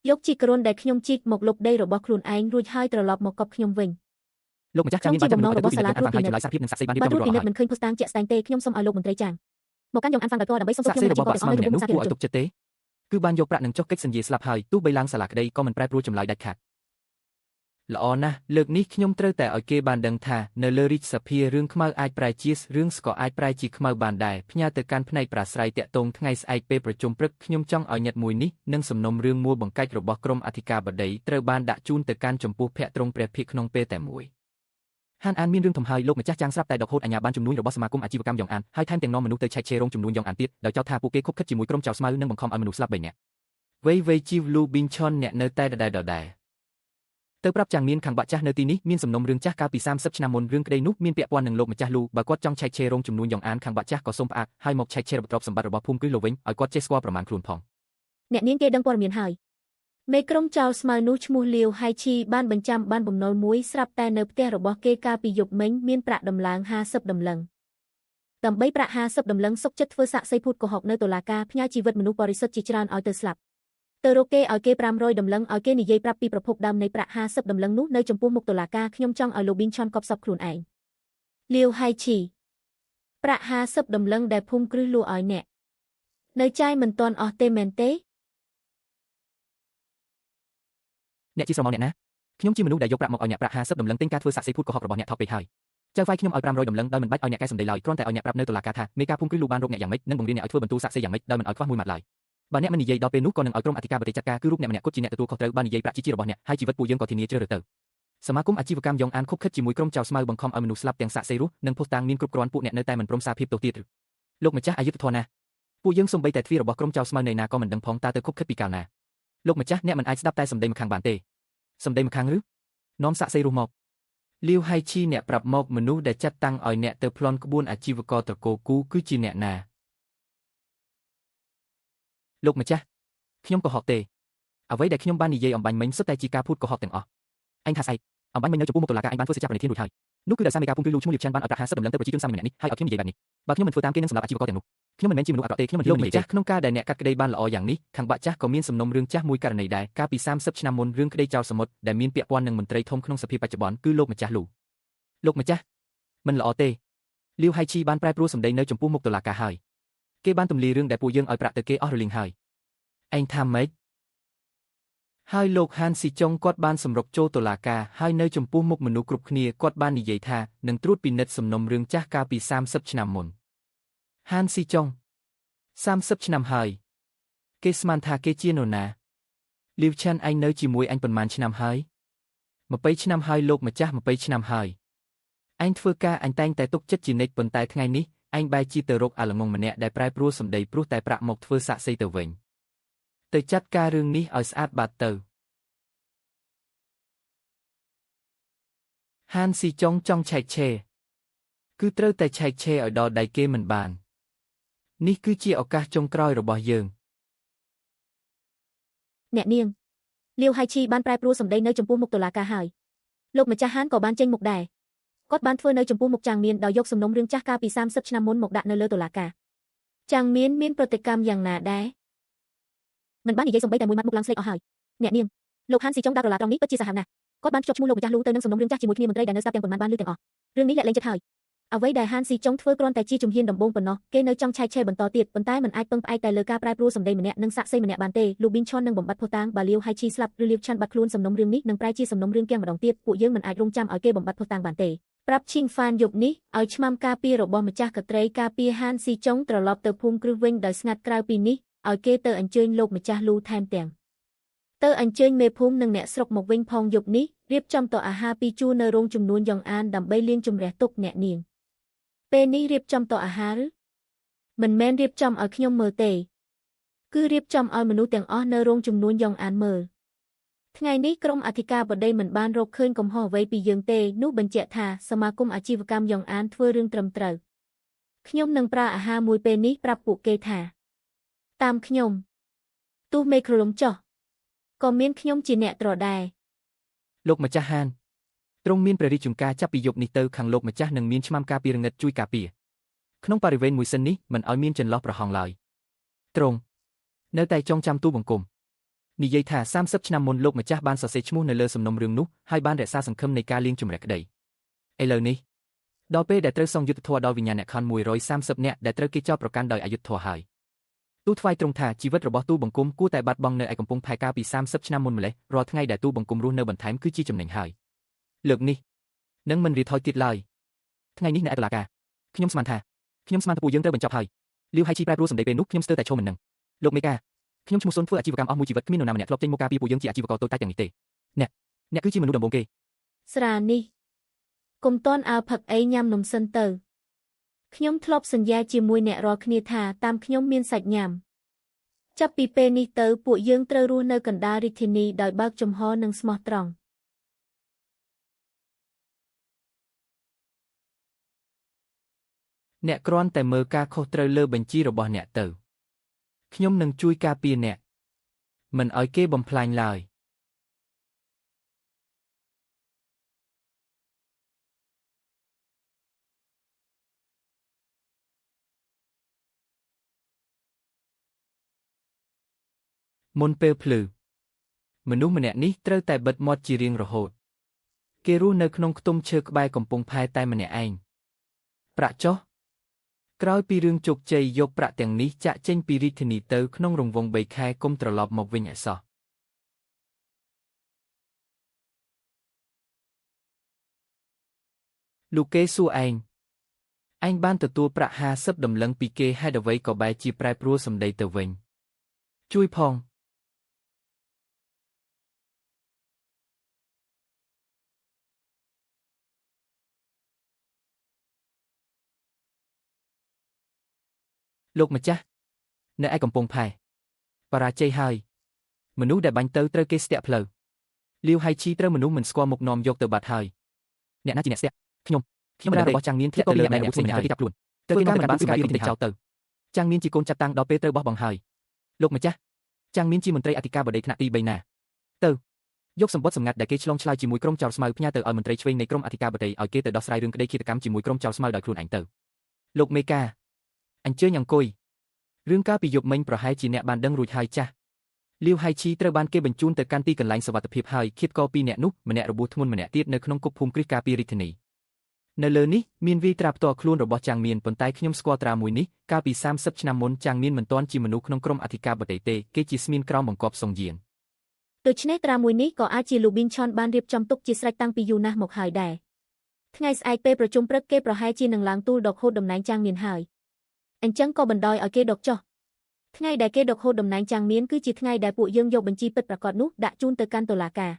Speaker 2: យកជីក្រុនដែលខ្ញុំជីកមកលុបដីរបស់ខ្លួនឯងរួចហើយត្រឡប់មកកប់ខ្ញុំវិញល
Speaker 1: ោកម្ចាស់ចាំមានបានបំណងរបស់សាលាត្រួតពិនិត្យសារភាពនិងសាក្សីបានរៀបចំ
Speaker 2: រួចរាល់ហើយមិនឃើញភស្តុតាងជាក់ស្ដែងទេខ្ញុំសូមឲ្យលោកមន្ត្រីចាងមកកាន់យ៉ងអានហ្វាងដោយផ្ទាល់ដើម្បីសុំទោសខ្ញុំ
Speaker 1: របស់បាក់ស្មៅម្នាក់នោះគួរឲ្យទុកចិត្តទេគឺបានយកប្រាក់និងចុះកិច្ចសន្យាស្លាប់ហើយទោះបីឡើងសាលាក្តីក៏មិនប្រែប្រួលចម្លើយដាច់ខាត
Speaker 3: ល្អណាស់លើកនេះខ្ញុំត្រូវតែឲ្យគេបានដឹងថានៅលើរាជសភារឿងខ្មៅអាចប្រែជារឿងស្កអាចប្រែជាខ្មៅបានដែរផ្ញើទៅកាន់ផ្នែកប្រាស្រ័យតាក់ទងថ្ងៃស្អែកពេលប្រជុំព្រឹកខ្ញុំចង់ឲ្យញត្តិមួយនេះនិងសំណុំរឿងមួលបង្កាច់របស់ក្រុមអធិការបតីត្រូវបានដាក់ជូនទៅកាន់ចំពោះភ័ក្រទ្រង់ព្រះភិក្ខក្នុងពេលតែមួយហ
Speaker 1: ានអានមានរឿងធំហើយលោកម្ចាស់ចាងស្រាប់តែដកហូតអាជ្ញាប័ណ្ណជំនួញរបស់សមាគមអាជីវកម្មយ៉ងអានហើយថែមទាំងនាំមនុស្សទៅឆែកឆេររោងជំនួញយ៉ងអានទៀតដោយចោទថាពួកគេខុបខិតជាមួយក្រុមចៅស្មៅនិងបង្ខំឲ្យមនុស្សស្លាប់3នាក់
Speaker 3: វៃវៃជីវលូប៊ីងឆុនអ្នកនៅតែដដែល
Speaker 1: ទៅប្រាប់ចាងមានខាងបាក់ចាស់នៅទីនេះមានសំណុំរឿងចាស់កាលពី30ឆ្នាំមុនរឿងក្តីនោះមានពាក់ព័ន្ធនឹងលោកម្ចាស់លូបើគាត់ចង់ឆែកឆេររោងជំនួញយ៉ងអានខាងបាក់ចាស់ក៏សូមផ្អាកហើយមកឆែកឆេរទ្រព្យសម្បត្តិរបស់ភូមិគ្រឹះលោកវិញឲ្យគាត់ចេះស្គាល់ប្រមាណខ្លួនផង
Speaker 2: អ្នកនាងគេដឹងព័ត៌មានហើយមេក្រុមចោលស្មៅនោះឈ្មោះលាវហៃឈីបានបញ្ចាំបានបំណុលមួយស្រាប់តែនៅផ្ទះរបស់គេកាលពីយប់មិញមានប្រាក់ដំឡើង50តម្លឹងដើម្បីប្រាក់50តម្លឹងសុកចិត្តធ្វើសាក់សីភូតកុហកនៅតុលាការផ្ញើជីវិតមនុស្សបរិសុទ្ធជាច្រើនឲ្យទៅស្លាប់ទៅរកគេឲ្យគេ500តម្លឹងឲ្យគេនិយាយប្រាប់ពីប្រភពដើមនៃប្រាក់50តម្លឹងនោះនៅចំពោះមុខតុលាការខ្ញុំចង់ឲ្យលោកប៊ីងឆនកប់សពខ្លួនឯងលាវហៃឈីប្រាក់50តម្លឹងដែលភូមិគ្រឹះលក់ឲ្យអ្នកនៅចាយមិនទាន់អស់ទេមែនទេ
Speaker 1: អ្នកជាស្រមោលអ្នកណាខ្ញុំជាមនុស្សដែលយកប្រាក់មកឲ្យអ្នកប្រាក់50តម្លឹងទិញការធ្វើសាក់សីភូតកុហករបស់អ្នកថោកពេកហើយចៅហ្វាយខ្ញុំឲ្យ500តម្លឹងដោយមិនបាច់ឲ្យអ្នកកែសម្ដីឡើយគ្រាន់តែឲ្យអ្នកប្រាប់នៅតុលាការថាមេការភូមិគ្រឹះលូបានរកអ្នកយ៉ាងម៉េចនិងបង្រៀនអ្នកឲ្យធ្វើបន្ទូលសាក់សីយ៉ាងម៉េចដោយមិនឲ្យខ្វះមួយម៉ាត់ឡើយបើអ្នកមិននិយាយដល់ពេលនោះក៏នឹងឲ្យក្រុមអធិការបដិចាត់ការគឺរូបអ្នកម្នាក់គត់ជាអ្នកទទួលខុសត្រូវបាននិយាយប្រាក់ជារបស់អ្នកហើយជីវិតពួកយើងក៏ធានាជ្រើសរើសទៅសមាគមអាជីវកម្មយ៉ងអានខុបខិតជាមួយក្រុមចៅស្មៅបង្ខំឲ្យមនុស្សស្លាប់ទាំងសាក់សីរស់និងភស្តុតាងមានគ្រប់គ្រាន់ពួកអ្នកនៅតែមិនព្រមសារភាពទោសទៀតឬលោកម្ចាស់អយុត្តិធម៌ណាស់ពួកយើងសូម្បីតែទ្វាររបស់ក្រុមចៅស្មៅនៅណាក៏មិនដឹងផងតើទៅខុបខិតពីកាលណាលោកម្ចាស់អ្នកមិនអាចស្ដាប់តែសម្ដីម្ខាងបានទេសម្ដីម្ខាងឬនាំសាក់សីរស់មកលាវហៃឈីអ្នកប្រាប់មកមនុស្សដែលចាត់តាំងឲ្យអ្នកទៅប្លន់ក្បួនអាជីវករត្រកូលគូគឺជាអ្នកណាលោកម្ចាស់ខ្ញុំកុហកទេអ្វីដែលខ្ញុំបាននិយាយអំបញ្ញមិញសុទ្ធតែជាការភូតកុហកទាំងអស់អញថាស្អែកអំបញ្ញមិញនៅចំពោះមុខតុលាការអញបានធ្វើសេចក្ដីប្រណិធានរួចហើយនោះគឺដោយសារមេការភូមិគ្រឹះលូឈ្មោះលៀបឆានបានឲ្យប្រាក់50តម្លឹងទៅប្រជាជនសាមញ្ញម្នាក់នេះហើយឲ្យខ្ញុំនិយាយបែបនេះបើខ្ញុំមិនធ្វើតាមគេនឹងសម្រាប់អាជីវករទាំងនោះខ្ញុំមិនមែនជាមនុស្សអាក្រក់ទេខ្ញុំមិនលោកម្ចាស់ក្នុងការដែលអ្នកកាត់ក្តីបានល្អយ៉ាងនេះខាងបាក់ចាស់ក៏មានសំណុំរឿងចាស់មួយករណីដែរកាលពី30ឆ្នាំមុនរឿងក្តីចោលសមុទ្រដែលមានពាក់ព័ន្ធនឹងមន្ត្រីធំក្នុងសភាបច្ចុប្បន្នគឺលោកម្ចាស់លូលោកម្ចាស់មិនល្អទេលាវហៃឈីបានប្រែប្រួលសម្ដីនៅចំពោះមុខតុលាការហើយគេបានទម្លាយរឿងដែលពួកយើងឲ្យប្រាក់ទៅគេអស់រលីងហើយឯងថាម៉េចហើយលោកហានស៊ីចុងគាត់បានសម្រុកចូលតុលាការហើយនៅចំពោះមុខមនុស្សគ្រប់គ្នាគាត់បាននិយាយថានឹងត្រួតពិនិត្យសំណុំរឿងចាស់កាលពី30ឆ្នាំមុនហានស៊ីចុង30ឆ្នាំហើយគេស្មានថាគេជានរណាលីវឆានឯងនៅជាមួយអញប៉ុន្មានឆ្នាំហើយ20ឆ្នាំហើយលោកម្ចាស់20ឆ្នាំហើយឯងធ្វើការអញតែងតែទុកចិត្តជានិច្ចប៉ុន្តែថ្ងៃនេះឯងបែរជាទៅរកអាល្ងងម្នាក់ដែលប្រែប្រួលសម្ដីព្រោះតែប្រាក់មកធ្វើសាក់សីទៅវិញទៅចាត់ការរឿងនេះឲ្យស្អាតបាត់ទៅហានស៊ីចុងចង់ឆែកឆេរគឺត្រូវតែឆែកឆេរឲ្យដល់ដៃគេមិនបាននេះគឺជាឱកាសចុងក្រោយរបស់យើង
Speaker 2: អ្នកនាងលាវហៃឈីបានប្រែប្រួលសម្ដីនៅចំពោះមុខតុលាការហើយលោកម្ចាស់ហានក៏បានចេញមុខដែរគាត់បានធ្វើនៅចំពោះមុខចាងមានដោយយកសំណុំរឿងចាស់កាលពី30ឆ្នាំមុនមកដាក់នៅលើតុលាការចាងមានមានប្រតិកម្មយ៉ាងណាដែរមិនបាននិយាយសំបីតែមួយម៉ាត់មុខឡើងស្លេកអស់ហើយអ្នកនាងលោកហានស៊ីចុងដាក់រឡាត្រង់នេះពិតជាសាហាវណាស់គាត់បានភ្ជាប់ឈ្មោះលោកម្ចាស់លូទៅនឹងសំណុំរឿងចាស់ជាមួយគ្នាមន្ត្រីដែលនៅស្ដាប់ទាំងប៉ុន្មានបានឮទាំងអស់រឿងនេះលាក់លែងចិត្តហើយអ្វីដែលហានស៊ីចុងធ្វើគ្រាន់តែជាជំហានដំបូងប៉ុណ្ណោះគេនៅចង់ឆែកឆេរបន្តទៀតប៉ុន្តែមិនអាចពឹងផ្អែកតែលើការប្រែប្រួលសម្ដីម្នាក់និងសាក់សីម្នាក់បានទេលោកប៊ីងឆននឹងបំបត្តិភស្តុតាងបាលាវហៃឈីស្លាប់ឬលាវឆាន់បាត់ខ្លួនសំណុំរឿងនេះនឹងប្រែជាសំណុំរឿងគៀងម្ដងទៀតពួកយើងមិនអាចរងចាំឲ្យគេបំបត្តិភស្តុតាងបានទេប្រាប់ឈីងហ្វានយប់នេះឲ្យឆ្មាំការពាររបស់ម្ចាស់កត្រីការពារហានស៊ីចុងត្រឡប់ទៅភូមិគ្រឹះវិញដោយស្ងាត់ក្រៅពីនេះឲ្យគេទៅអញ្ជើញលោកម្ចាស់លូថែមទាំងទៅអញ្ជើញមេភូមិនិងអ្នកស្រុកមកវិញផងយប់នេះរៀបចំតុអាហារពីរជួរនៅរោងចំនួនយ៉ងអានដើម្បីលាងជម្រះទុកអ្នកនាងពេលនេះរៀបចំតុអាហារឬមិនមែនរៀបចំឲ្យខ្ញុំមើលទេគឺរៀបចំឲ្យមនុស្សទាំងអស់នៅរោងចំនួនយ៉ងអានមើលថ្ងៃនេះក្រុមអធិការបតីមិនបានរកឃើញកំហុសអ្វីពីយើងទេនោះបញ្ជាក់ថាសមាគមអាជីវកម្មយ៉ងអានធ្វើរឿងត្រឹមត្រូវខ្ញុំនឹងប្រើអាហារមួយពេលនេះប្រាប់ពួកគេថាតាមខ្ញុំទោះមេក្រលំចោះក៏មានខ្ញុំជាអ្នកត្រដែរ
Speaker 1: លោកម្ចាស់ហានទ្រង់មានព្រះរាជការចាប់ពីយប់នេះទៅខាងលោកម្ចាស់នឹងមានឆ្មាំការពាររងឹតជួយការពារក្នុងបរិវេណមួយសិននេះមិនឲ្យមានចន្លោះប្រហោងឡើយទ្រង់នៅតែចងចាំទូបង្គំនិយាយថា30ឆ្នាំមុនលោកម្ចាស់បានសរសេរឈ្មោះនៅលើសំណុំរឿងនោះហើយបានរក្សាសង្ឃឹមនៃការលាងជម្រះក្តីឥឡូវនេះដល់ពេលដែលត្រូវសងយុត្តិធម៌ដល់វិញ្ញាណក្ខន្ធ130នាក់ដែលត្រូវគេចោទប្រកាន់ដោយអយុត្តិធម៌ហើយទូថ្វាយទ្រង់ថាជីវិតរបស់ទូបង្គំគួរតែបាត់បង់នៅឯកំពង់ផែកាលពី30ឆ្នាំមុនម្លេះរាល់ថ្ងៃដែលទូបង្គំរស់នៅបន្ថែមគឺជាចំណេញហើយលើកនេះនឹងមិនរៀថយទៀតឡើយថ្ងៃនេះនៅឯតុលាការខ្ញុំស្មានថាពួកយើងត្រូវបញ្ចប់ហើយលាវហៃឈីប្រែប្រួលសម្ដីពេលនោះខ្ញុំស្ទើរតែឈរមិននឹងលោកមេកាខ្ញុំឈ្មោះសុនធ្វើអាជីវកម្មអស់មួយជីវិតគ្មាននរណាម្នាក់ធ្លាប់ចេញមកការពារពួកយើងជាអាជីវករតូចតាចទាំងនេះទេអ្នកគឺជាមនុស្សដំបូងគេ
Speaker 2: ស្រានេះកុំតន់អើផឹកអីញ៉ាំនំសិនទៅខ្ញុំធ្លាប់សន្យាជាមួយអ្នករាល់គ្នាថាតាមខ្ញុំមានសាច់ញ៉ាំចាប់ពីពេលនេះទៅពួកយើងត្រូវរស់នៅកណ្ដាលរាជធានីដោយបើកចំហនិងស្មោះត្រង់
Speaker 3: អ្នកគ្រាន់តែមើលការខុសត្រូវលើបញ្ជីរបស់អ្នកទៅខ្ញុំនឹងជួយការពារអ្នកមិនឲ្យគេបំផ្លាញឡើយមុនពេលភ្លឺមនុស្សម្នាក់នេះត្រូវតែបិទមាត់ជារៀងរហូតគេរស់នៅក្នុងខ្ទមឈើក្បែរកំពង់ផែតែម្នាក់ឯងប្រាក់ចុះក្រោយពីរឿងជោគជ័យយកប្រាក់ទាំងនេះចាក់ចេញពីរាជធានីទៅក្នុងរង្វង់3ខែកុំត្រឡប់មកវិញឲ្យសោះលោកគេសួរឯងឯងបានទទួលប្រាក់50តម្លឹងពីគេហេតុអ្វីក៏បែរជាប្រែប្រួលសម្ដីទៅវិញជួយផងលោកម្ចាស់នៅឯកំពង់ផែបរាជ័យហើយមនុស្សដែលបាញ់ទៅត្រូវគេស្ទាក់ផ្លូវលាវហៃឈីត្រូវមនុស្សមិនស្គាល់មុខនាំយកទៅបាត់ហើយអ្នកណាជាអ្នកស្ទាក់ខ្ញុំមិនរបស់ចាងមានធ្លាក់ទៅលើអ្នកផ្សេងហើយគេចាប់ខ្លួនទៅគេមិនបានស្គាល់គេចោលទៅចាងមានជាកូនចាត់តាំងដល់ពេលត្រូវបោះបង់ហើយលោកម្ចាស់ចាងមានជាមន្ត្រីអធិការបតីថ្នាក់ទី3ណាទៅយកសម្បត្តិសម្ងាត់ដែលគេឆ្លងឆ្លើយជាមួយក្រុមចោរស្មៅផ្ញើទៅឲ្យមន្ត្រីឆ្វេងនៃក្រុមអធិការបតីឲ្យគេទៅដោះស្រាយរឿងក្តីឃាតកម្មជាមួយក្រុមចោរស្មៅដោយខ្លួនឯងទៅលោកមេកាអញ្ជើញអង្គុយរឿងកាលពីយប់មិញប្រហែលជាអ្នកបានដឹងរួចហើយចាស់លាវហៃឈីត្រូវបានគេបញ្ជូនទៅកាន់ទីកន្លែងសុវត្ថិភាពហើយឃាតករពីរនាក់នោះម្នាក់របួសធ្ងន់ម្នាក់ទៀតនៅក្នុងគុកភូមិគ្រឹះការពាររាជធានីនៅលើនេះមានវាយត្រាផ្ទាល់ខ្លួនរបស់ចាងមានប៉ុន្តែខ្ញុំស្គាល់ត្រាមួយនេះកាលពី30ឆ្នាំមុនចាងមានមិនទាន់ជាមនុស្សក្នុងក្រុមអធិការបតីទេគេជាស្មៀនក្រោមបង្គាប់សុងយាន
Speaker 2: ដូច្នេះត្រាមួយនេះក៏អាចជាលូប៊ីនឆនបានរៀបចំទុកជាស្រេចតាំងពីយូរណាស់មកហើយដែរថ្ងៃស្អែកពេលប្រជុំព្រឹកគេប្រហែលជានឹងឡើងទូលដកហូតតំណែងចាងមានហើយអញ្ចឹងក៏បណ្ដោយឲ្យគេដកចុះថ្ងៃដែលគេដកហូតតំណែងចាងមានគឺជាថ្ងៃដែលពួកយើងយកបញ្ជីពិតប្រាកដនោះដាក់ជូនទៅកាន់តុលាការ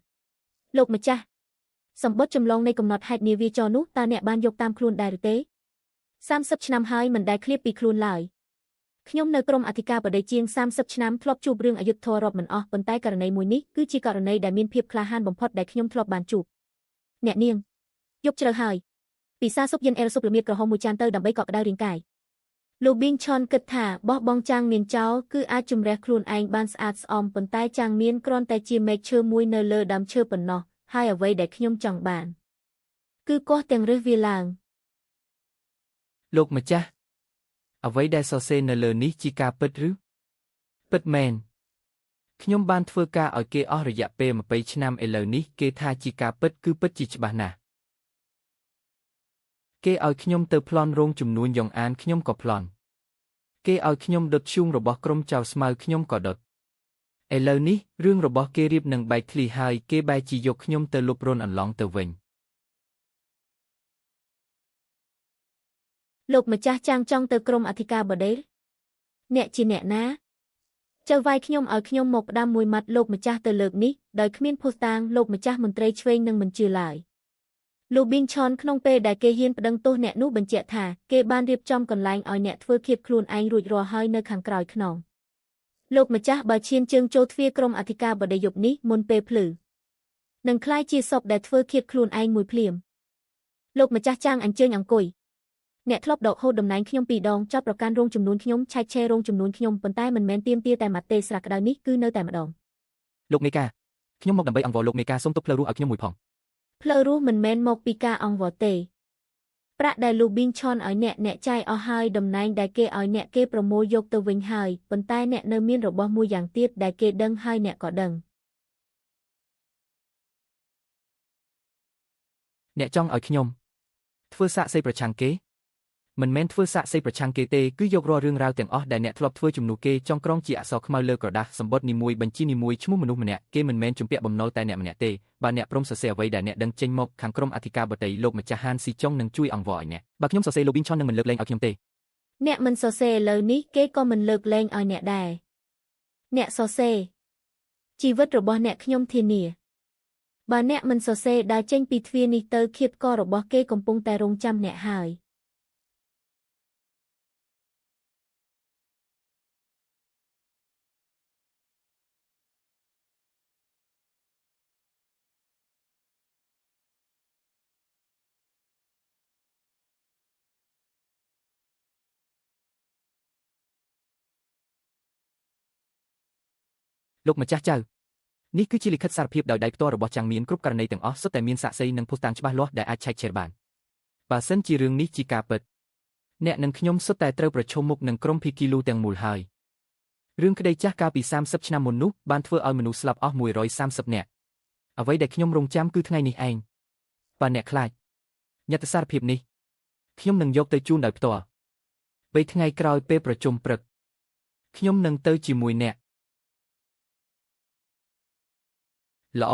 Speaker 2: លោកម្ចាស់សម្បត្តិចម្លងនៃកំណត់ហេតុនាវាចរនោះតើអ្នកបានយកតាមខ្លួនដែរឬទេ30ឆ្នាំហើយមិនដែលឃ្លាតពីខ្លួនឡើយខ្ញុំនៅក្រុមអធិការបតីជាង30ឆ្នាំធ្លាប់ជួបរឿងអយុត្តិធម៌រាប់មិនអស់ប៉ុន្តែករណីមួយនេះគឺជាករណីដែលមានភាពក្លាហានបំផុតដែលខ្ញុំធ្លាប់បានជួបអ្នកនាងយប់ជ្រៅហើយពិសាស៊ុបយិនអែលស៊ុបល្មៀតក្រហមមួយចានទៅដើម្បីកក់ក្ដៅរាងកាយលោកប៊ីងឆនគិតថាបោះបង់ចាងមានចោលគឺអាចជំរះខ្លួនឯងបានស្អាតស្អំប៉ុន្តែចាងមានគ្រាន់តែជាមែកឈើមួយនៅលើដើមឈើប៉ុណ្ណោះហើយអ្វីដែលខ្ញុំចង់បានគឺកោះទាំងរឹសវាឡើង
Speaker 3: លោកម្ចាស់អ្វីដែលសរសេរនៅលើនេះជាការពិតឬពិតមែនខ្ញុំបានធ្វើការឲ្យគេអស់រយៈពេល20ឆ្នាំឥឡូវនេះគេថាជាការពិតគឺពិតជាច្បាស់ណាស់គេឲ្យខ្ញុំទៅប្លន់រោងជំនួញយ៉ងអានខ្ញុំក៏ប្លន់គេឲ្យខ្ញុំដុតឈូងរបស់ក្រុមចៅស្មៅខ្ញុំក៏ដុតឥឡូវនេះរឿងរបស់គេរៀបនឹងបែកធ្លីហើយគេបែរជាយកខ្ញុំទៅលុបរនអន្លង់ទៅវិញ
Speaker 2: លោកម្ចាស់ចាងចង់ទៅក្រុមអធិការបតីអ្នកជាអ្នកណាចៅវាយខ្ញុំឲ្យខ្ញុំមកផ្ដាំមួយម៉ាត់លោកម្ចាស់ទៅលើកនេះដោយគ្មានភស្តុតាងលោកម្ចាស់មន្ត្រីឆ្វេងនឹងមិនជឿឡើយលោកប៊ីងឆនក្នុងពេលដែលគេហ៊ានប្តឹងទោសអ្នកនោះបញ្ជាក់ថាគេបានរៀបចំកន្លែងឲ្យអ្នកធ្វើឃាតខ្លួនឯងរួចរាល់ហើយនៅខាងក្រោយខ្នងលោកម្ចាស់បើឈានជើងចូលទ្វារក្រុមអធិការបតីយប់នេះមុនពេលភ្លឺនឹងក្លាយជាសពដែលធ្វើឃាតខ្លួនឯងមួយភ្លាមលោកម្ចាស់ចាងអញ្ជើញអង្គុយអ្នកធ្លាប់ដកហូតតំណែងខ្ញុំពីរដងចោទប្រកាន់រោងចំនួនខ្ញុំឆែកឆេររោងចំនួនខ្ញុំប៉ុន្តែមិនមែនទាមទារតែម៉ាត់ទេស្រាក្តៅនេះគឺនៅតែម្ដង
Speaker 1: លោកមេកាខ្ញុំមកដើម្បីអង្វរលោកមេកាសូមទុកផ្លូវរស់ឲ្យខ្ញុំមួយផង
Speaker 2: ផ្លូវរស់មិនមែនមកពីការអង្វរទេប្រាក់ដែលលូប៊ីងឆនឲ្យអ្នកចាយអស់ហើយតំណែងដែលគេឲ្យអ្នកគេប្រមូលយកទៅវិញហើយប៉ុន្តែអ្នកនៅមានរបស់មួយយ៉ាងទៀតដែលគេដឹងហើយអ្នកក៏ដឹង
Speaker 3: អ្នកចង់ឲ្យខ្ញុំធ្វើសាក្សីប្រឆាំងគេមិនមែនធ្វើសាក្សីប្រឆាំងគេទេគឺយករាល់រឿងរ៉ាវទាំងអស់ដែលអ្នកធ្លាប់ធ្វើជំនួសគេចង់ក្រងជាអក្សរខ្មៅលើក្រដាសសម្បត្តិនីមួយបញ្ជីនីមួយឈ្មោះមនុស្សម្នាក់គេមិនមែនជំពាក់បំណុលតែអ្នកម្នាក់ទេបើអ្នកព្រមសរសេរអ្វីដែលអ្នកដឹងចេញមកខាងក្រុមអធិការបតីលោកម្ចាស់ហានស៊ីចុងនឹងជួយអង្វរឲ្យអ្នក
Speaker 1: បើខ្ញុំសរសេរលោកប៊ីងឆននឹងមិនលើកលែងឲ្យខ្ញុំទេ
Speaker 2: អ្នកមិនសរសេរឥឡូវនេះគេក៏មិនលើកលែងឲ្យអ្នកដែរអ្នកសរសេរជីវិតរបស់អ្នកខ្ញុំធានាបើអ្នកមិនសរសេរដើរចេញពីទ្វារនេះទៅឃាតកររបស់គេកំពុងតែរងចាំអ្នកហើយ
Speaker 1: លោកម្ចាស់ចៅនេះគឺជាលិខិតសារភាពដោយដៃផ្ទាល់របស់ចាំងមានគ្រប់ករណីទាំងអស់សុទ្ធតែមានសាក្សីនិងភស្តុតាងច្បាស់លាស់ដែលអាចឆែកឆេរបានបើសិនជារឿងនេះជាការពិតអ្នកនិងខ្ញុំសុទ្ធតែត្រូវប្រឈមមុខនឹងក្រុមភីគីលូទាំងមូលហើយរឿងក្តីចាស់កាលពី30ឆ្នាំមុននោះបានធ្វើឲ្យមនុស្សស្លាប់អស់130នាក់អ្វីដែលខ្ញុំរងចាំគឺថ្ងៃនេះឯងបើអ្នកខ្លាចញត្តិសារភាពនេះខ្ញុំនឹងយកទៅជូនដោយផ្ទាល់3ថ្ងៃក្រោយពេលប្រជុំព្រឹកខ្ញុំនឹងទៅជាមួយអ្នកល្អ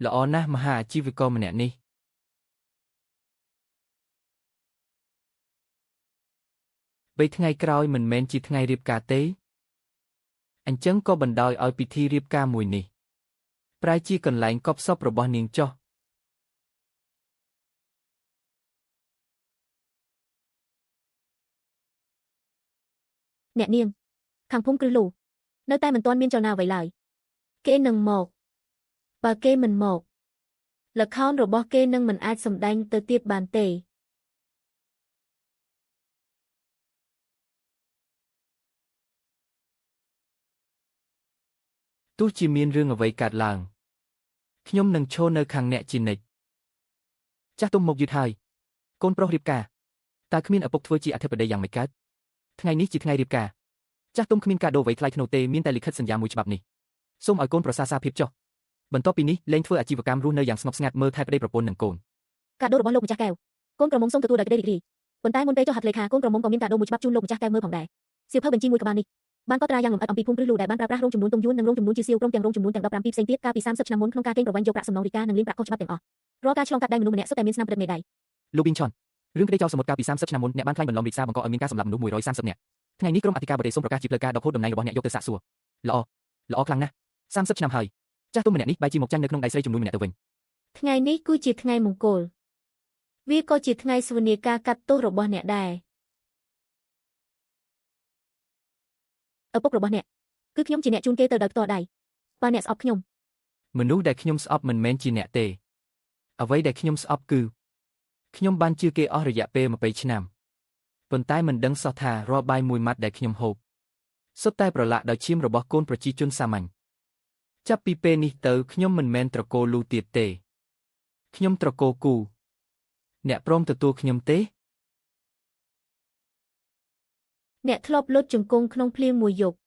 Speaker 1: ល្អណាស់មហាអាជីវករម្នាក់នេះ3ថ្ងៃក្រោយមិនមែនជាថ្ងៃរៀបការទេអញ្ចឹងក៏បណ្ដោយឲ្យពិធីរៀបការមួយនេះប្រែជាកន្លែងកប់សពរបស់នាងចុះ
Speaker 2: អ្នកនាងខាងភូមិគ្រឹះលូនៅតែមិនទាន់មានចលនាអ្វីឡើយគេនឹងមកបើគេមិនមកល្ខោនរបស់គេនឹងមិនអាចសម្ដែងទៅទៀតបានទេ
Speaker 3: ទោះជាមានរឿងអ្វីកើតឡើងខ្ញុំនឹងឈរនៅខាងអ្នកជានិច្ច
Speaker 1: ចាស់ទុំមកយឺតហើយកូនប្រុសរៀបការតើគ្មានឪពុកធ្វើជាអធិបតីយ៉ាងម៉េចកើតថ្ងៃនេះជាថ្ងៃរៀបការចាស់ទុំគ្មានកាដូអ្វីថ្លៃថ្នូរទេមានតែលិខិតសន្យាមួយច្បាប់នេះសូមឲ្យកូនប្រសាសារភាពចុះបន្ទាប់ពីនេះលែងធ្វើអាជីវកម្មរស់នៅយ៉ាងស្ងប់ស្ងាត់មើលថែប្តីប្រពន្ធនិងកូន
Speaker 2: កាដូរបស់លោកម្ចាស់កែវកូនក្រមុំសូមទទួលដោយក្តីរីករាយប៉ុន្តែមុនពេលចុះហត្ថលេខាកូនក្រមុំក៏មានកាដូមួយច្បាប់ជូនលោកម្ចាស់កែវមើលផងដែរសៀវភៅបញ្ជីមួយក្បាលនេះបានកត់ត្រាយ៉ាងលម្អិតអំពីភូមិគ្រឹះលូដែលបានប្រើប្រាស់រោងចំនួនទុំយួននិងរោងចំនួនជាសៀវព្រមទាំងរោងចំនួនទាំង17ផ្សេងទៀតកាលពី30ឆ្នាំមុនក្នុងការកេងប្រវ័ញ្ចយកប្រាក់សំណងរាជការនិងលាងប្រាក់ខុសច្បាប់ទាំងអស់រាល់ការឆ្លងកាត់ដៃមនុស្សម្នាក់សុទ្ធតែមានស្នាមផ្ដិតមេដៃ
Speaker 1: លោកប៊ីងឆុនរឿងក្តីចោលសមុទ្រកាលពី30ឆ្នាំមុនអ្នកបានក្លែងបន្លំរាជសារបង្កឲ្យមានការសម្លាប់មនុស្ស130នាក់ថ្ងៃនេះក្រុមអធិការបតីសូមប្រកាសជាផ្លូវការដកហូតតំណែងរបស់អ្នកយកទៅសាកសួរល្អល្អខ្លាំងណាស់30ឆ្នាំហើយចាស់ទុំម្នាក់នេះបែរជាមកចាញ់នៅក្នុងដៃស្រីជំនួញម្នាក់ទៅវិញ
Speaker 2: ថ្ងៃនេះគឺជាថ្ងៃមង្គលវាក៏ជាថ្ងៃសវនាការកាត់ទោសរបស់អ្នកដែរឪពុករបស់អ្នកគឺខ្ញុំជាអ្នកជូនគេទៅដោយផ្ទាល់ដៃបើអ្នកស្អប់ខ្ញុំ
Speaker 3: មនុស្សដែលខ្ញុំស្អប់មិនមែនជាអ្នកទេអ្វីដែលខ្ញុំស្អប់គឺខ្ញុំបានជឿគេអស់រយៈពេល20ឆ្នាំប៉ុន្តែមិនដឹងសោះថារាល់បាយមួយម៉ាត់ដែលខ្ញុំហូបសុទ្ធតែប្រឡាក់ដោយឈាមរបស់កូនប្រជាជនសាមញ្ញចាប់ពីពេលនេះទៅខ្ញុំមិនមែនត្រកូលលូទៀតទេខ្ញុំត្រកូលគូអ្នកព្រមទទួលខ្ញុំទេ
Speaker 2: អ្នកធ្លាប់លុតជង្គង់ក្នុងភ្លៀងមួយយប់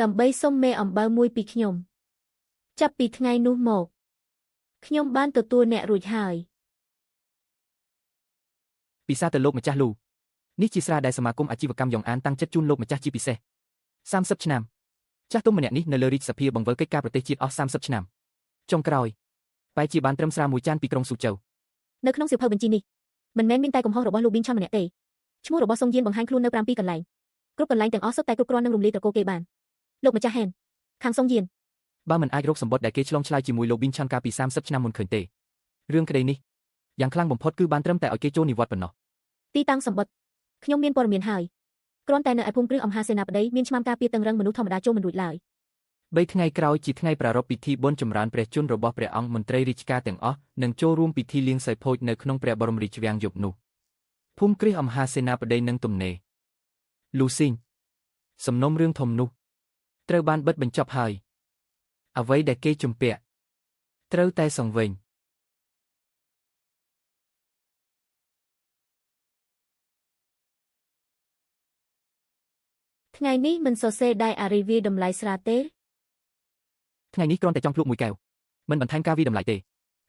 Speaker 2: ដើម្បីសុំមេអំបៅមួយពីខ្ញុំចាប់ពីថ្ងៃនោះមកខ្ញុំបានទទួលអ្នករួចហើយ
Speaker 1: ពិសាទៅលោកម្ចាស់លូនេះជាស្រាដែលសមាគមអាជីវកម្មយ៉ងអានតាំងចិត្តជូនលោកម្ចាស់ជាពិសេស30ឆ្នាំចាស់ទុំម្នាក់នេះនៅលើរាជសភាបង្វិលកិច្ចការប្រទេសជាតិអស់30ឆ្នាំចុងក្រោយបែរជាបានត្រឹមស្រាមួយចានពីក្រុងស៊ូចៅ
Speaker 2: នៅក្នុងសៀវភៅបញ្ជីនេះមិនមែនមានតែកំហុសរបស់លោកប៊ីងឆុនម្នាក់ទេឈ្មោះរបស់សុងយានបង្ហាញខ្លួននៅ7កន្លែងគ្រប់កន្លែងទាំងអស់សុទ្ធតែគ្រប់គ្រាន់នឹងរំលាយត្រកូលគេបានលោកម្ចាស់ហេនខាងសុងយាន
Speaker 1: បើមិនអាចរកសម្បត្តិដែលគេឆ្លងឆ្លើយជាមួយលោកប៊ីងឆុនកាលពី30ឆ្នាំមុនឃើញទេរឿងក្តីនេះយ៉ាងខ្លាំងបំផុតគឺបានត្រឹមតែឲ្យគេចូលនិវត្តន៍ប៉ុណ្ណោះ
Speaker 2: ទីតាំងសម្បត្តិខ្ញុំមានព័ត៌មានហើយគ្រាន់តែនៅឯភូមិគ្រឹះអមហាសេនាបតីមានឆ្មាំការពារតឹងរឹងមនុស្សធម្មតាចូលមិនរួចឡើយ
Speaker 3: 3ថ្ងៃក្រោយជាថ្ងៃប្រារព្ធពិធីបុណ្យចម្រើនព្រះជន្មរបស់ព្រះអង្គមន្ត្រីរាជការទាំងអស់នឹងចូលរួមពិធីលៀងសីភោចនៅក្នុងព្រះបរមរាជវាំងយប់នោះភូមិគ្រឹះអមហាសេនាបតីនឹងទំនេរលូស៊ីងសំណុំរឿងធំនោះត្រូវបានបិទបញ្ចប់ហើយអ្វីដែលគេជំពាក់ត្រូវតែសង្វេង
Speaker 2: ថ្ងៃនេះមិនសរសេរដៃអារីវាតម្លៃស្រាទេ
Speaker 1: ថ្ងៃនេះគ្រាន់តែចង់ភ្លក់មួយកែវមិនបន្ថែមការវាតម្លៃទេ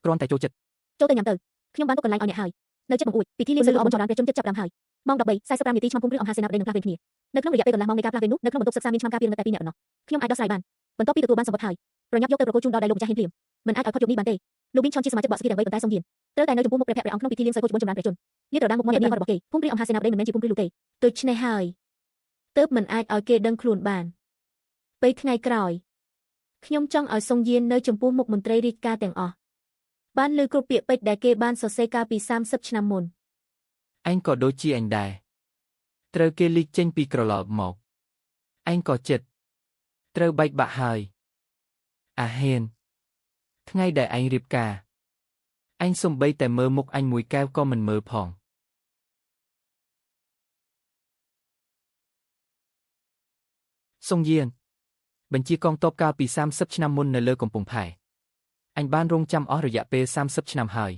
Speaker 1: គ្រាន់តែចូលចិត្ត
Speaker 2: ចូលទៅញ៉ាំទៅខ្ញុំបានទុកកន្លែងឲ្យអ្នកហើយនៅចិត្តបង្អួចពិធីលៀងសីលបុណ្យចម្រើនព្រះជន្មចិត្តចាប់ផ្ដើមហើយម៉ោង13:45នាទីឆ្មាំភូមិគ្រឹះអមហាសេនាបតីនឹងផ្លាស់វេនគ្នានៅក្នុងរយៈពេលកន្លះម៉ោងនៃការផ្លាស់វេននោះនៅក្នុងបន្ទប់សិក្សាមានឆ្មាំការពារនៅតែ2នាក់ប៉ុណ្ណោះខ្ញុំអាចដោះស្រាយបានបន្ទាប់ពីទទួលបានសម្បត្តិហើយប្រញាប់យកទៅប្រគល់ជូនដល់ដៃលោកម្ចាស់ហ៊ានភ្លាមមិនអាចឲ្យផុតយប់នេះបានទេលោកប៊ីងឆុនជាសមាជិកបកសភាទាំងបីប៉ុន្តែសុងយានត្រូវតែនៅចំពោះមុខព្រះភ័ក្ត្រព្រះអង្គក្នុងពិធីលៀងសីលបុណ្យចម្រើនព្រះជន្មលាតត្រដាងមុខមាត់អ្នករបស់គេភូមិគ្រឹះអមហាសេនាបតីមិនមែនជាភូមិគ្រឹះលោកទេដូច្នេះហើយទើបមិនអាចឲ្យគេដឹងខ្លួនបានពេលថ្ងៃក្រោយខ្ញុំចង់ឲ្យសុងយាននៅចំពោះមុខមន្ត្រីរាជការទាំងអស់បានលើគ្រប់ពាក្យពេចន៍ដែលគេបានសរសេរកាលពី30ឆ្នាំមុន
Speaker 3: អញក៏ដូចជាអញដែរត្រូវគេលីកចេញពីក្រឡមកអញក៏ចិត្តត្រូវបែកបាក់ហើយអាហ៊ានថ្ងៃដែលអញរៀបការអញសំបីតែមើលមុខអញមួយកែវក៏មិនមើលផងសុងយាន បញ្ជាកងទ័ពកាលពី30ឆ្នាំមុននៅលើកំពង់ផែអញបានរងចាំអស់រយៈពេល30ឆ្នាំហើយ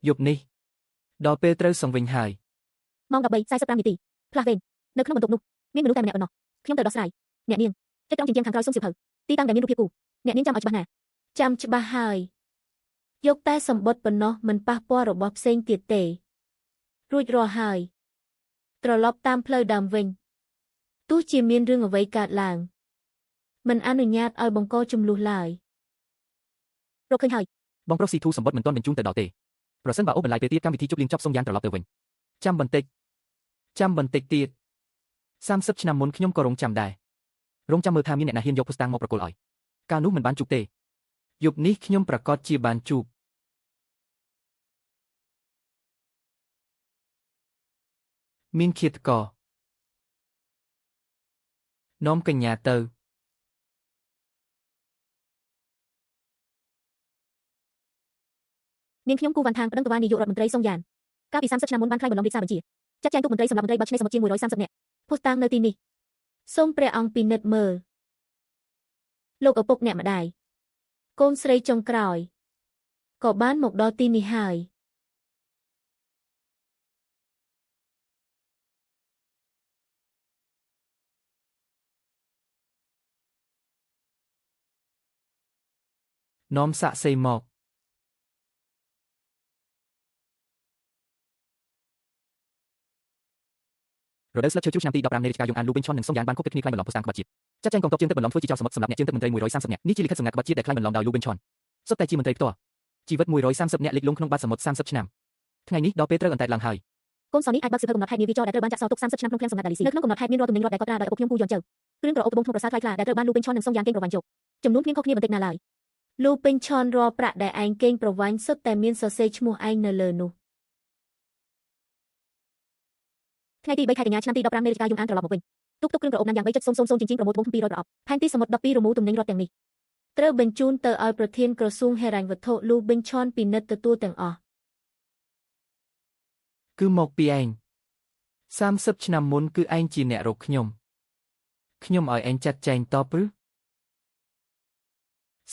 Speaker 3: យប់នេះដល់ពេលត្រូវសង្វិញហើយ
Speaker 4: ម៉ោង13:45នាទីផ្លាស់វេននៅក្នុងបន្ទប់នោះមានមនុស្សតែម្នាក់ប៉ុណ្ណោះខ្ញុំត្រូវដោះស្រាយអ្នកនាងចុចត្រង់ជញ្ជាំងខាងក្រោយសុំសៀវភៅទីតាំងដែលមានរូបភាពគូអ្នកនាងចាំឲ្យច្បាស់ណា
Speaker 2: ចាំច្បាស់ហើយយកតែសម្បត្តិប៉ុណ្ណោះមិនប៉ះពាល់របស់ផ្សេងទៀតទេរួចរាល់ហើយត្រឡប់តាមផ្លូវដើមវិញទោះជាមានរឿងអ្វីកើតឡើងមិនអនុញ្ញាតឲ្យបង្កជម្លោះឡើយ
Speaker 4: រកឃើញហើយ
Speaker 1: បងប្រុសស៊ីធូសម្បត្តិមិនទាន់បញ្ជូនទៅដល់ទេប្រសិនបើអូសបន្លាយពេលទៀតកម្មវិធីជប់លៀងចប់សុងយ៉ាងត្រឡប់ទៅវិញ
Speaker 3: ចាំបន្តិចចាំបន្តិចទៀត30ឆ្នាំមុនខ្ញុំក៏រងចាំដែរ
Speaker 1: រងចាំមើលថាមានអ្នកណាហ៊ានយកភស្តុតាងមកប្រគល់ឲ្យកាលនោះមិនបានជួបទេ
Speaker 3: យប់នេះខ្ញុំប្រកាសជាបានជួបមានឃាតករនាំកញ្ញាទៅ
Speaker 4: នាងខ្ញុំគូវ៉ាន់ថាងប្តឹងតវ៉ានាយករដ្ឋមន្ត្រីសុងយ៉ានកាលពី30ឆ្នាំមុនបានក្លែងបន្លំរាជសារបញ្ជាចាត់ចែងទុកមន្ត្រីសម្រាប់មន្ត្រីបើកឆ្នេរសមុទ្រជាង130នាក់
Speaker 2: ភស្តុតាងនៅទីនេះសូមព្រះអង្គពិនិត្យមើលលោកឪពុកអ្នកម្ដាយកូនស្រីចុងក្រោយក៏បានមកដល់ទីនេះហើយ
Speaker 3: នាំសាក់សីមក
Speaker 1: រដូវស្លឹកឈើជ្រុះឆ្នាំទី15នៃរាជការយងអានលូបិញឆុននិងសុងយ៉ានបានគប់គិតគ្នាក្លែងបន្លំភស្តុតាងក្បត់ជាតិចាត់ចែងកងទ័ពជើងទឹកបន្លំធ្វើជាចោរសមុទ្រសម្រាប់អ្នកជើងទឹកមន្ត្រី130នាក់នេះជាលិខិតសម្ងាត់ក្បត់ជាតិដែលក្លែងបន្លំដោយលូបិញឆុនសុទ្ធតែជាមន្ត្រីផ្ទាល់ជីវិត130នាក់លិចលង់ក្នុងបាតសមុទ្រ30ឆ្នាំថ្ងៃនេះដល់ពេលត្រូវអន្តែតឡើងហើយក
Speaker 4: ូនសនេះអាចបើកសៀវភៅកំណត់ហេតុនាវាចរដែលត្រូវបានចាក់សោទុក30ឆ្នាំក្នុងឃ្លាំងសម្ងាត់ដាលីស៊ីនៅក្នុងកំណត់ហេតុមានរាល់ទំនិញរដ្ឋដែលកត់ត្រាដោយឪពុកខ្ញុំគូយន់ជៅគ្រឿងក្រអូបត្បូងធ្នូប្រសើរថ្លៃថ្លាដែលត្រូវបានលូបិញឆុននិងសុងយ៉ានកេងប្រវ័ញ្ចយកចំនួនគ្មានខុសគ្នាបន្តិចណាឡើយ
Speaker 2: លូពេញឆនរាល់ប្រាក់ដែលឯងកេងប្រវ័ញ្ចសុទ្ធតែមានសរសេរឈ្មោះឯងនៅលើនោះ
Speaker 4: ថ្ងៃទី3ខែកញ្ញាឆ្នាំទី15នៃរាជការយងអានត្រឡប់មកវិញទុកទុកគ្រឿងក្រអូបណាំយ៉ាង3.000ជាងជាងប្រមូលត្បូង200ប្រអប់ផែនទីសមុទ្រ12រមូលទំនិញរដ្ឋទាំងនេះ
Speaker 2: ត្រូវបញ្ជូនទៅឲ្យប្រធានក្រសួងហិរញ្ញវត្ថុលូបិញឆនពិនិត្យទទួលទាំងអស់
Speaker 3: គឺមកពីឯង30ឆ្នាំមុនគឺឯងជាអ្នករកខ្ញុំខ្ញុំឲ្យឯងចាត់ចែងតបឬ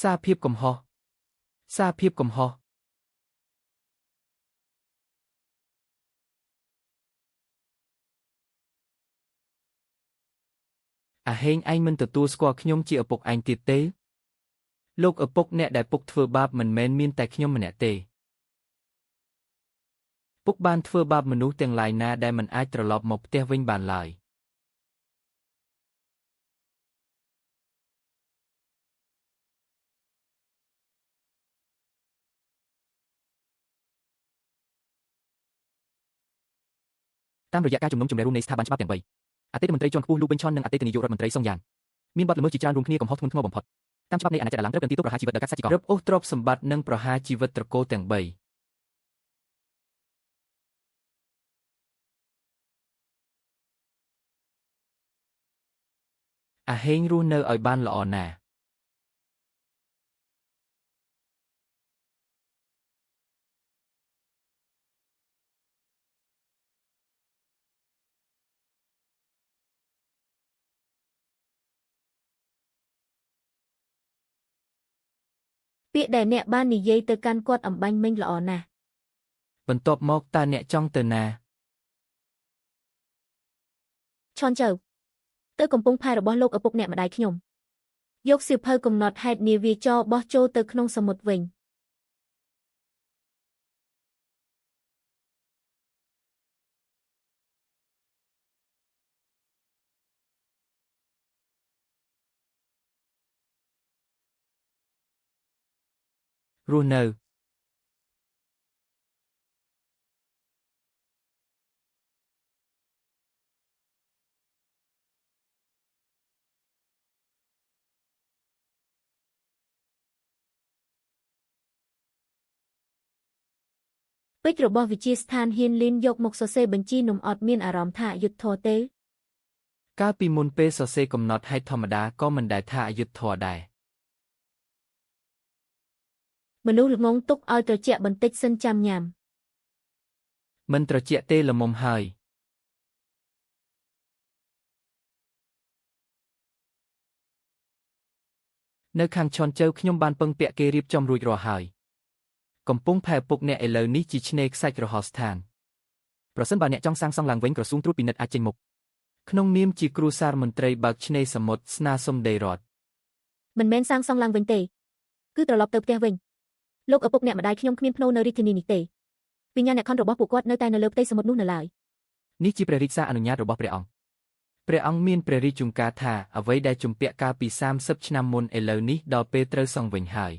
Speaker 3: សារភាពកំហុសសារភាពកំហុសអាហេងឯងមិនទទួលស្គាល់ខ្ញុំជាឪពុកឯងទៀតទេលោកឪពុកអ្នកដែលពុកធ្វើបាបមិនមែនមានតែខ្ញុំម្នាក់ទេពុកបានធ្វើបាបមនុស្សទាំងឡាយណាដែលមិនអាចត្រឡប់មកផ្ទះវិញបានឡើយ
Speaker 1: តាមរយៈការជំនុំជម្រះរួមនៃស្ថាប័នច្បាប់ទាំង3អតីតមន្ត្រីជាន់ខ្ពស់លូបិញឆុននិងអតីតនាយករដ្ឋមន្ត្រីសុងយ៉ានមានបទល្មើសជាច្រើនរួមគ្នាកំហុសធ្ងន់ធ្ងរបំផុតតាមច្បាប់នៃអាណាចក្រអាឡាំងត្រូវផ្ដន្ទាទោសប្រហារជីវិតដោយកាត់សាច់ជីក
Speaker 3: រឹបអូសទ្រព្យសម្បត្តិនិងប្រហារជីវិតត្រកូលទាំង3អាហេងរស់នៅឲ្យបានល្អណាស់
Speaker 2: ពាក្យដែលអ្នកបាននិយាយទៅកាន់គាត់អំបញ្ញមិញល្អណាស់
Speaker 3: បន្ទាប់មកតើអ្នកចង់ទៅណា
Speaker 2: ឆនចៅទៅកំពង់ផែរបស់លោកឪពុកអ្នកម្ដាយខ្ញុំយកសៀវភៅកំណត់ហេតុនាវាចរបោះចូលទៅក្នុងសមុទ្រវិញ
Speaker 3: រស់នៅ
Speaker 2: ពេជ្ររបស់វិទ្យាស្ថានហ៊ានលីនយកមកសរសេរបញ្ជីនំអត់មានអារម្មណ៍ថាអយុត្តិធម៌ទេ
Speaker 3: កាលពីមុនពេលសរសេរកំណត់ហេតុធម្មតាក៏មិនដែលថាអយុត្តិធម៌ដែរ
Speaker 2: មនុស្សល្ងងទុកឲ្យត្រជាក់បន្តិចសិនចាំញ៉ាំ
Speaker 3: មិនត្រជាក់ទេល្មមហើយ នៅខាងឆនជើខ្ញុំបានពឹងពាក់គេរៀបចំរួចរាល់ហើយកំពង់ផែពុកអ្នកឥឡូវនេះជាឆ្នេរខ្សាច់រហោស្ថានប្រសិនបើអ្នកចង់សាងសង់ឡើងវិញក្រសួងត្រួតពិនិត្យអាចចេញមុខក្នុងនាមជាគ្រួសារមន្ត្រីបើកឆ្នេរសមុទ្រស្នើសុំដីរដ្ឋ
Speaker 4: មិនមែនសាងសង់ឡើងវិញទេគឺត្រឡប់ទៅផ្ទះវិញលោកឪពុកអ្នកម្ដាយខ្ញុំគ្មានភ្នូរនៅរាជធានីនេះទេវិញ្ញាណក្ខន្ធរបស់ពួកគាត់នៅតែនៅលើផ្ទៃសមុទ្រនោះនៅឡើយ
Speaker 3: នេះជាព្រះរាជសារអនុញ្ញាតរបស់ព្រះអង្គព្រះអង្គមានព្រះរាជឱង្ការថាអ្វីដែលជំពាក់កាលពី30ឆ្នាំមុនឥឡូវនេះដល់ពេលត្រូវសង់វិញហើយ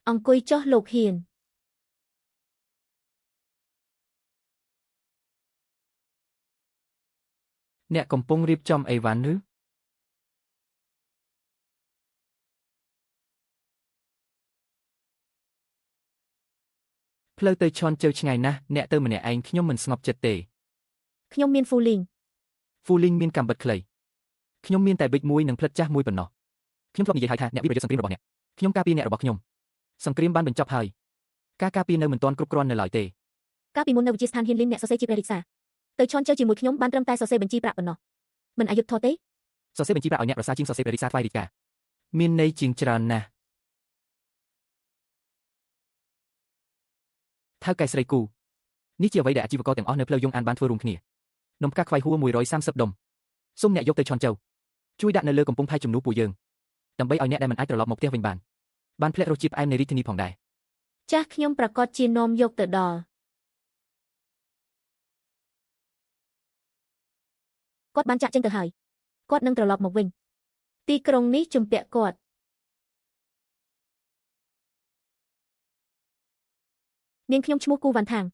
Speaker 2: អង្គុយចុះលោកហ៊ាន
Speaker 3: អ្នកកំពុងរៀបចំអីវ៉ាន់ឬផ្លូវទៅឆនជើឆ្ងាយណាស់អ្នកទៅម្នាក់ឯងខ្ញុំមិនស្ងប់ចិត្តទេ
Speaker 4: ខ្ញុំមានហ្វូលីង
Speaker 3: ហ្វូលីងមានកាំបិតខ្លីខ្ញុំមានតែប៊ិចមួយនិងផ្លិតចាស់មួយប៉ុណ្ណោះខ្ញុំធ្លាប់និយាយហើយថាអ្នកវិប្រយុទ្ធសង្គ្រាមរបស់អ្នកខ្ញុំការពារអ្នករបស់ខ្ញុំសង្គ្រាមបានបញ្ចប់ហើយការការពារនៅមិនទាន់គ្រប់គ្រាន់នៅឡើយទេ
Speaker 4: កាលពីមុននៅវិទ្យាស្ថានហ៊ានលីនអ្នកសរសេរជាព្រះរាជសារទៅឆនជើជាមួយខ្ញុំបានត្រឹមតែសរសេរបញ្ជីប្រាក់ប៉ុណ្ណោះមិនអយុត្តិធម៌ទេ
Speaker 1: សរសេរបញ្ជីប្រាក់ឲ្យអ្នកប្រសើរជាងសរសេរព្រះរាជសារថ្វាយរាជការ
Speaker 3: មានន័យជាងច្រើនណាស់ថៅកែស្រីគូនេះជាអ្វីដែលអាជីវករទាំងអស់នៅផ្លូវយងអានបានធ្វើរួមគ្នានំផ្កាខ្វៃហួរ130ដុំសូមអ្នកយកទៅឆនជើជួយដាក់នៅលើកំពង់ផែជំនួសពួកយើងដើម្បីឲ្យអ្នកដែលមិនអាចត្រឡប់មកផ្ទះវិញបានបានផ្លែករសជាតិផ្អែមនៃរាជធានីផងដែរ
Speaker 2: ចាស់ខ្ញុំប្រកាសជានាំយកទៅដល់
Speaker 4: គាត់បានចាក់ចេញទៅហើយគាត់នឹងត្រឡប់មកវិញ
Speaker 2: ទីក្រុងនេះជំពាក់គាត់
Speaker 4: នាងខ្ញុំឈ្មោះគូវ៉ាន់ថាង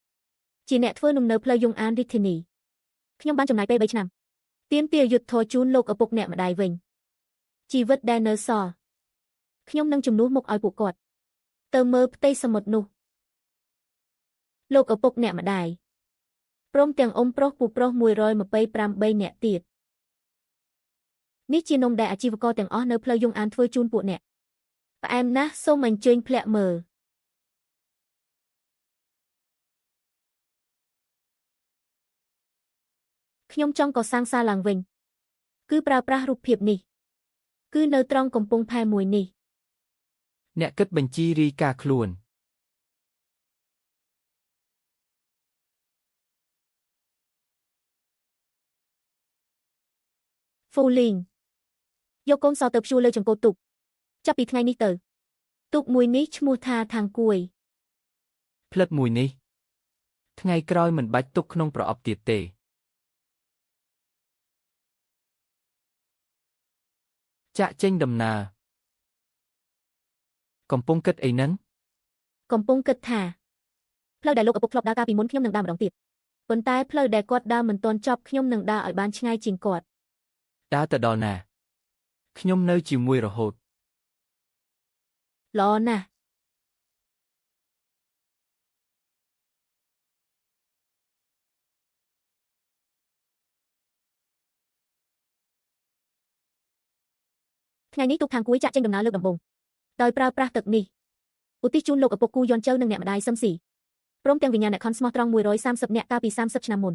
Speaker 4: ជាអ្នកធ្វើនំនៅផ្លូវយងអានរាជធានីខ្ញុំបានចំណាយពេល3ឆ្នាំ
Speaker 2: ទាមទារយុត្តិធម៌ជូនលោកឪពុកអ្នកម្ដាយវិញជីវិតដែលនៅសល់ខ្ញុំនឹងជំនួសមុខឲ្យពួកគាត់ទៅមើលផ្ទៃសមុទ្រនោះលោកឪពុកអ្នកម្ដាយព្រមទាំងអ៊ំប្រុសពូប្រុស128នាក់ទៀតនេះជានំដែលអាជីវករទាំងអស់នៅផ្លូវយងអានធ្វើជូនពួកអ្នកផ្អែមណាស់សូមអញ្ជើញភ្លាក់មើលខ្ញុំចង់កសាងសាលឡើងវិញគឺប្រើប្រាស់រូបភាពនេះគឺនៅត្រង់កំពង់ផែមួយនេះ
Speaker 3: អ្នកគិតបញ្ជីរាយការណ៍ខ្លួន
Speaker 2: ហ្វូលីង
Speaker 4: យកកូនសោទៅព្យួរលើចង្កូតទូកចាប់ពីថ្ងៃនេះទៅ
Speaker 2: ទូកមួយនេះឈ្មោះថាថាងគួយ
Speaker 3: ផ្លិតមួយនេះថ្ងៃក្រោយមិនបាច់ទុកក្នុងប្រអប់ទៀតទេចាក់ចេញដំណើរកំពុងគិតអីហ្នឹង
Speaker 2: កំពុងគិតថា
Speaker 4: ផ្លូវដែលលោកឪពុកធ្លាប់ដើរកាលពីមុនខ្ញុំនឹងដើរម្ដងទៀត
Speaker 2: ប៉ុន្តែផ្លូវដែលគាត់ដើរមិនទាន់ចប់ខ្ញុំនឹងដើរឲ្យបានឆ្ងាយជាងគាត់
Speaker 3: ដើរទៅដល់ណាខ្ញុំនៅជាមួយរហូត
Speaker 2: ល្អណាស់
Speaker 4: ថ្ងៃនេះទូកថាងគួយចាក់ចេញដំណើរលើកដំបូងដោយប្រើប្រាស់ទឹកនេះឧទ្ទិសជូនលោកឪពុកគូយន់ជើនិងអ្នកម្ដាយសឹមស៊ីព្រមទាំងវិញ្ញាណក្ខន្ធស្មោះត្រង់130នាក់កាលពី30ឆ្នាំមុន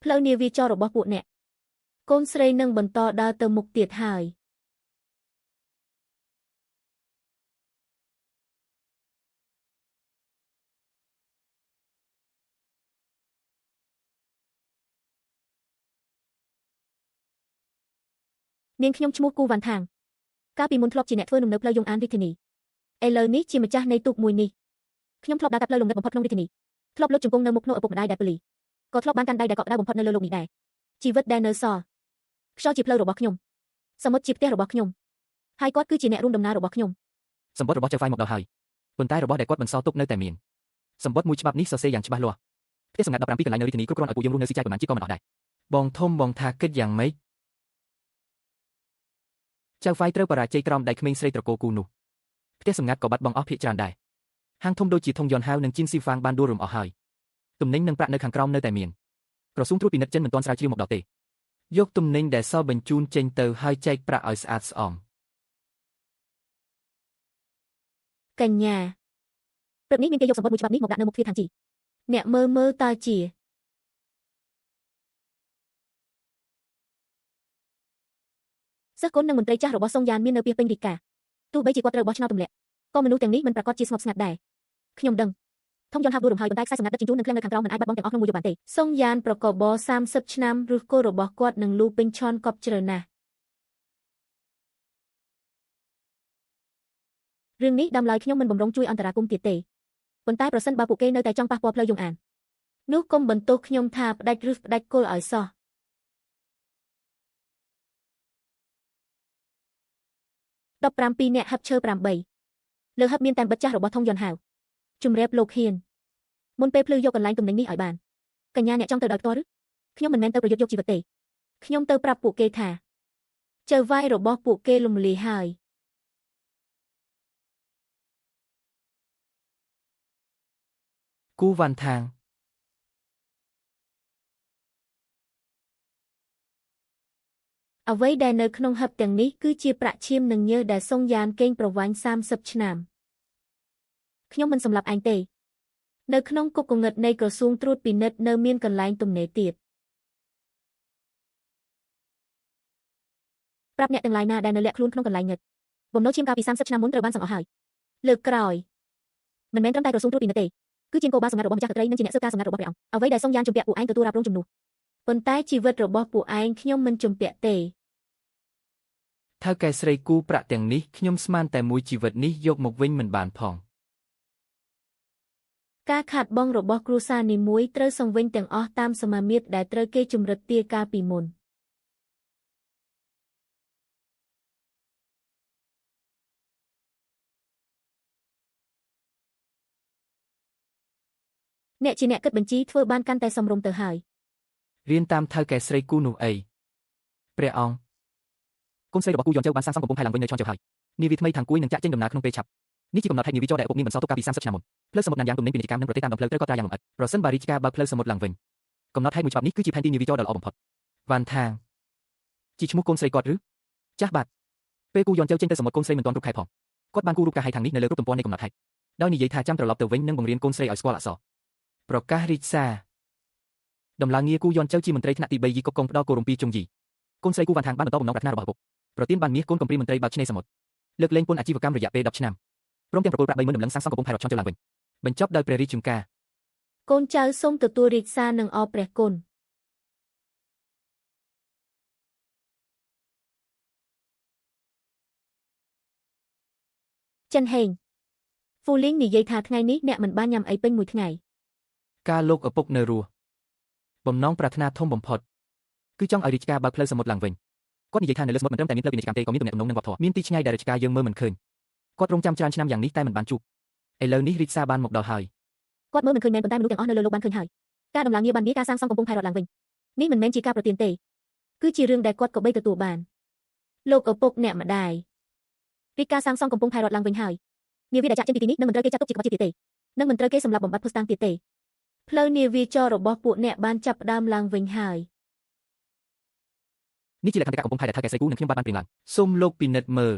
Speaker 2: ផ្លូវនាវាចររបស់ពួកអ្នកកូនស្រីនឹងបន្តដើរទៅមុខទៀតហើយ
Speaker 4: នាងខ្ញុំឈ្មោះគូវ៉ាន់ថាងកាលពីមុនធ្លាប់ជាអ្នកធ្វើនំនៅផ្លូវយងអានរាជធានីឥឡូវនេះជាម្ចាស់នៃទូកមួយនេះខ្ញុំធ្លាប់ដើរកាត់ផ្លូវលំងឹតបំផុតក្នុងរាជធានីធ្លាប់លុតជង្គង់នៅមុខភ្នក់ឪពុកម្ដាយដែលពលីក៏ធ្លាប់បានកាន់ដៃដែលកក់ក្ដៅបំផុតនៅលើលោកនេះដែរជីវិតដែលនៅសល់ខ្យល់ជាផ្លូវរបស់ខ្ញុំសមុទ្រជាផ្ទះរបស់ខ្ញុំហើយគាត់គឺជាអ្នករួមដំណើររបស់ខ្ញុំ
Speaker 1: សម្បត្តិរបស់ចៅហ្វាយមកដល់ហើយប៉ុន្តែរបស់ដែលគាត់បន្សល់ទុកនៅតែមានសម្បត្តិមួយច្បាប់នេះសរសេរយ៉ាងច្បាស់លាស់ផ្ទះសម្ងាត់17កន្លែងនៅរាជធានីគ្រប់គ្រាន់ឲ្យពួកយើងរស់នៅស៊ីចាយប្រមាណជាតិក៏មិនអស់ដែរ
Speaker 3: បងធំបងថាគិតយ៉ាងម៉េចចៅហ្វាយត្រូវបរាជ័យក្រោមដៃក្មេងស្រីត្រកូលគូនោះផ្ទះសម្ងាត់ក៏បាត់បង់អស់ភាគច្រើនដែរហាងធំដូចជាធុងយន់ហាវនិងជីនស៊ីហ្វាងបានដួលរំអស់ហើយទំនិញនិងប្រាក់នៅខាងក្រោមនៅតែមានក្រសួងត្រួតពិនិត្យចិនមិនទាន់ស្រាវជ្រាវមកដល់ទេយកទំនិញដែលសល់បញ្ជូនចេញទៅហើយចែកប្រាក់ឲ្យស្អាតស្អំ
Speaker 2: កញ្ញា
Speaker 4: ព្រឹកនេះមានគេយកសម្បត្តិមួយច្បាប់នេះមកដាក់នៅមុខទ្វារខាងជី
Speaker 2: អ្នកមើលមើលតើជា
Speaker 4: សិស្សគុណនិងមន្ត្រីចាស់របស់សុងយ៉ានមាននៅពីពេញរាជការទោះបីជាគាត់ត្រូវបោះឆ្នោតទម្លាក់ក៏មនុស្សទាំងនេះមិនប្រាកដជាស្ងប់ស្ងាត់ដែរខ្ញុំដឹងថងយន្តហោះដួលរំហើយប៉ុន្តែខ្សែសម្ងាត់ដឹកជញ្ជូននិងឃ្លាំងនៅខាងក្រោមមិនអាចបាត់បង់ទាំងអស់ក្នុងមួយយប់បានទេ
Speaker 2: សុងយ៉ានប្រកប30ឆ្នាំឬគោរបស់គាត់នឹងលូពេញឆនកប់ជ្រៅណាស់
Speaker 4: រឿងនេះដើមឡើយខ្ញុំមិនបំរុងជួយអន្តរាគមន៍ទៀតទេប៉ុន្តែប្រសិនបើពួកគេនៅតែចង់ប៉ះពាល់ផ្លូវយងអាន
Speaker 2: នោះកុំបន្ទោសខ្ញុំថាផ្ដាច់ឬផ្ដាច់គល់ឲ្យសោះ
Speaker 4: 17អ្នកហឹបឈើ8លើហឹបមានតែបិទចាស់របស់ថងយន្តហៅជំរាបលោកហ៊ានមុនពេលភ្លឺយកកន្លែងទំនិញនេះឲ្យបានកញ្ញាអ្នកចង់ទៅដោយផ្ទាល់ឬខ្ញុំមិនមែនទៅប្រយុទ្ធយកជីវិតទេ
Speaker 2: ខ្ញុំទៅប្រាប់ពួកគេថាចៅវាយរបស់ពួកគេលំលាហើយ
Speaker 3: គូវ៉ាន់ថាង
Speaker 2: អ្វីដែលនៅក្នុងហឹបទាំងនេះគឺជាប្រាក់ឈាមនិងញើសដែលសុងយ៉ានកេងប្រវ័ញ្ច30ឆ្នាំ
Speaker 4: ខ្ញុំមិនសម្លាប់ឯងទេ
Speaker 2: នៅក្នុងគុកងងឹតនៃក្រសួងត្រួតពិនិត្យនៅមានកន្លែងទំនេរទៀត
Speaker 4: ប្រាប់អ្នកទាំងឡាយណាដែលនៅលាក់ខ្លួនក្នុងកន្លែងងឹតបំណុលឈាមកាលពី30ឆ្នាំមុនត្រូវបានសង្អស់ហើយ
Speaker 2: លើកក្រោយ
Speaker 4: មិនមែនត្រឹមតែក្រសួងត្រួតពិនិត្យទេគឺជាគោលបាលសម្ងាត់របស់ម្ចាស់ក្សត្រីនិងជាអ្នកស៊ើបការសម្ងាត់របស់ព្រះអង្គអ្វីដែលសុងយ៉ានជំពាក់ពួកឯងទទួលរ៉ាប់រងជំនួស
Speaker 2: ប៉ុន្តែជីវិតរបស់ពួកឯងខ្ញុំមិនជំពាក់ទេ
Speaker 3: ថៅកែស្រីគូប្រាក់ទាំងនេះខ្ញុំស្មានតែមួយជីវិតនេះយកមកវិញមិនបានផង
Speaker 2: ការខាតបង់របស់គ្រួសារនីមួយត្រូវសង្វិញទាំងអស់តាមសមាមាត្រដែលត្រូវគេជំរិតទារកាលពីមុន
Speaker 4: អ្នកជាអ្នកគិតបញ្ជីធ្វើបានកាន់តែសមរម្យទៅហើយ
Speaker 3: រៀនតាមថៅកែស្រីគូនោះអីព្រះអង្គកូនស្រីរបស់គូយន្តជើបានសាងសង់កំពង់ផែឡើងវិញនៅឆនជើហើយនាវាថ្មីខាងគួយនឹងចាក់ចេញដំណើរក្នុងពេលឆាប់នេះជាកំណត់ហេតុនាវាចរដែលឪពុកនាងបន្សល់ទុកកាលពី30ឆ្នាំមុនផ្លូវសមុទ្រណានយ៉ាងទំនិញពាណិជ្ជកម្មនិងប្រទេសតាមដងផ្លូវត្រូវកត់ត្រាយ៉ាងលម្អិតប្រសិនបើរាជការបើកផ្លូវសមុទ្រឡើងវិញកំណត់ហេតុមួយច្បាប់នេះគឺជាផែនទីនាវាចរដ៏ល្អបំផុតវ៉ាន់ថាងជាឈ្មោះកូនស្រីគាត់ឬចាស់បាទពេលគូយន្តជើចេញទៅសមុទ្រកូនស្រីមិនទាន់គ្រប់ខែផងគាត់បានគូរូបកាយខាងនេះនៅលើគ្រប់ទំព័រនៃកំណត់ហេតុដោយនិយាយថាចាំត្រឡប់ទៅវិញនិងបង្រៀនកូនស្រីឲ្យស្គាល់អក្សរប្រកាសរាជសារដំឡើងងារគូយន្តជើជាមន្ត្រីថ្នាក់ទី3យីកុកកុងផ្ដល់គោរំពីជុងយីកូនស្រីគូវ៉ាន់ថាងបានបន្តបំណងប្រាថ្នារបស់ឪពុកប្រទានបានមាសកូនកំព្រាមន្ត្រីបើកឆ្នេរសមុទ្រលើកលែងពន្ធអាជីវកម្មរយៈពេល10ឆ្នាំព្រមទាំងប្រគល់ប្រាក់30000ដំឡឹងសាងសង់កំពង់ផែរដ្ឋឆនជើឡើងវិញបញ្ចប់ដោយព្រះរាជចំការ
Speaker 2: កូនចៅសូមទទួលរាជសារនិងអរព្រះគុណ
Speaker 4: ចិនហេងហ្វូលីងនិយាយថាថ្ងៃនេះអ្នកមិនបានញ៉ាំអីពេញមួយថ្ងៃ
Speaker 3: ការលោកឪពុកនៅរស់បំណងប្រាថ្នាធំបំផុតគឺចង់ឲ្យរាជការបើកផ្លូវសមុទ្រឡើងវិញគាត់និយាយថានៅលើសមុទ្រមិនត្រឹមតែមានផ្លូវពាណិជ្ជកម្មទេក៏មានទំនាក់ទំនងនឹងវប្បធម៌មានទីឆ្ងាយដែលរាជការយើងមើលមិនឃើញគាត់រងចាំច្រើនឆ្នាំយ៉ាងនេះតែមិនបានជួបឥឡូវនេះរាជសារបានមកដល់ហើយ
Speaker 4: គាត់មើលមិនឃើញមែនប៉ុន្តែមនុស្សទាំងអស់នៅលើលោកបានឃើញហើយការដំឡើងងារបានមានការសាងសង់កំពង់ផែរដ្ឋឡើងវិញនេះមិនមែនជាការប្រទានទេ
Speaker 2: គឺជារឿងដែលគាត់ក៏បីទទួលបានលោកឪពុកអ្នកម្ដាយ
Speaker 4: រាជការសាងសង់កំពង់ផែរដ្ឋឡើងវិញហើយនាវាដែលចាក់ចេញពីទីនេះនឹងមិនត្រូវគេចាត់ទុកជាក្បត់ជាតិទៀតទេនឹងមិនត្រូវគេសម្លាប់បំបត្តិភស្តុតាងទៀតទេ
Speaker 2: ផ្លូវនាវាចររបស់ពួកអ្នកបានចាប់ផ្ដើមឡើងវិញហើយ
Speaker 1: នេះជាលក្ខន្តិកៈកំពង់ផែដែលថៅកែស្រីគូនិងខ្ញុំបានព្រៀងឡើង
Speaker 3: សូមលោកពិនិត្យមើល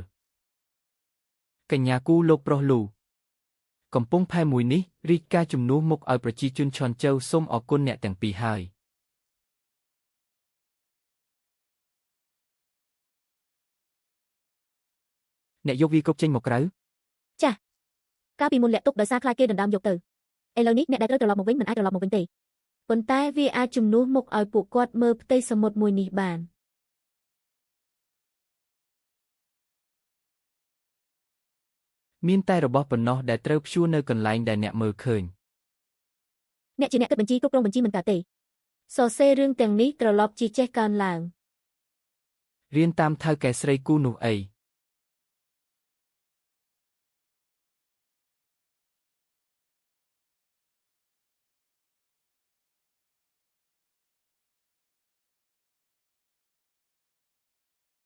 Speaker 3: កញ្ញាគូលោកប្រុសលូកំពង់ផែមួយនេះរាជការជំនួសមុខឲ្យប្រជាជនឆនជើសូមអរគុណអ្នកទាំងពីរហើយអ្នកយកវាគ្រប់ចេញមកក្រៅ
Speaker 4: ចាស់កាលពីមុនលាក់ទុកដោយសារខ្លាចគេដណ្ដើមយកទៅឥឡូវនេះអ្នកដែលត្រូវត្រឡប់មកវិញមិនអាចត្រឡប់មកវិញទេ
Speaker 2: ប៉ុន្តែវាអាចជំនួសមុខឲ្យពួកគាត់មើលផ្ទៃសមុទ្រមួយនេះបាន
Speaker 3: មានតែរបស់ប៉ុណ្ណោះដែលត្រូវព្យួរនៅកន្លែងដែលអ្នកមើលឃើញ
Speaker 4: អ្នកជាអ្នកគិតបញ្ជីគ្រប់គ្រងបញ្ជីមិនកើតទេ
Speaker 2: សរសេររឿងទាំងនេះត្រឡប់ជាចេះកើនឡើង
Speaker 3: រៀនតាមថៅកែស្រីគូនោះអី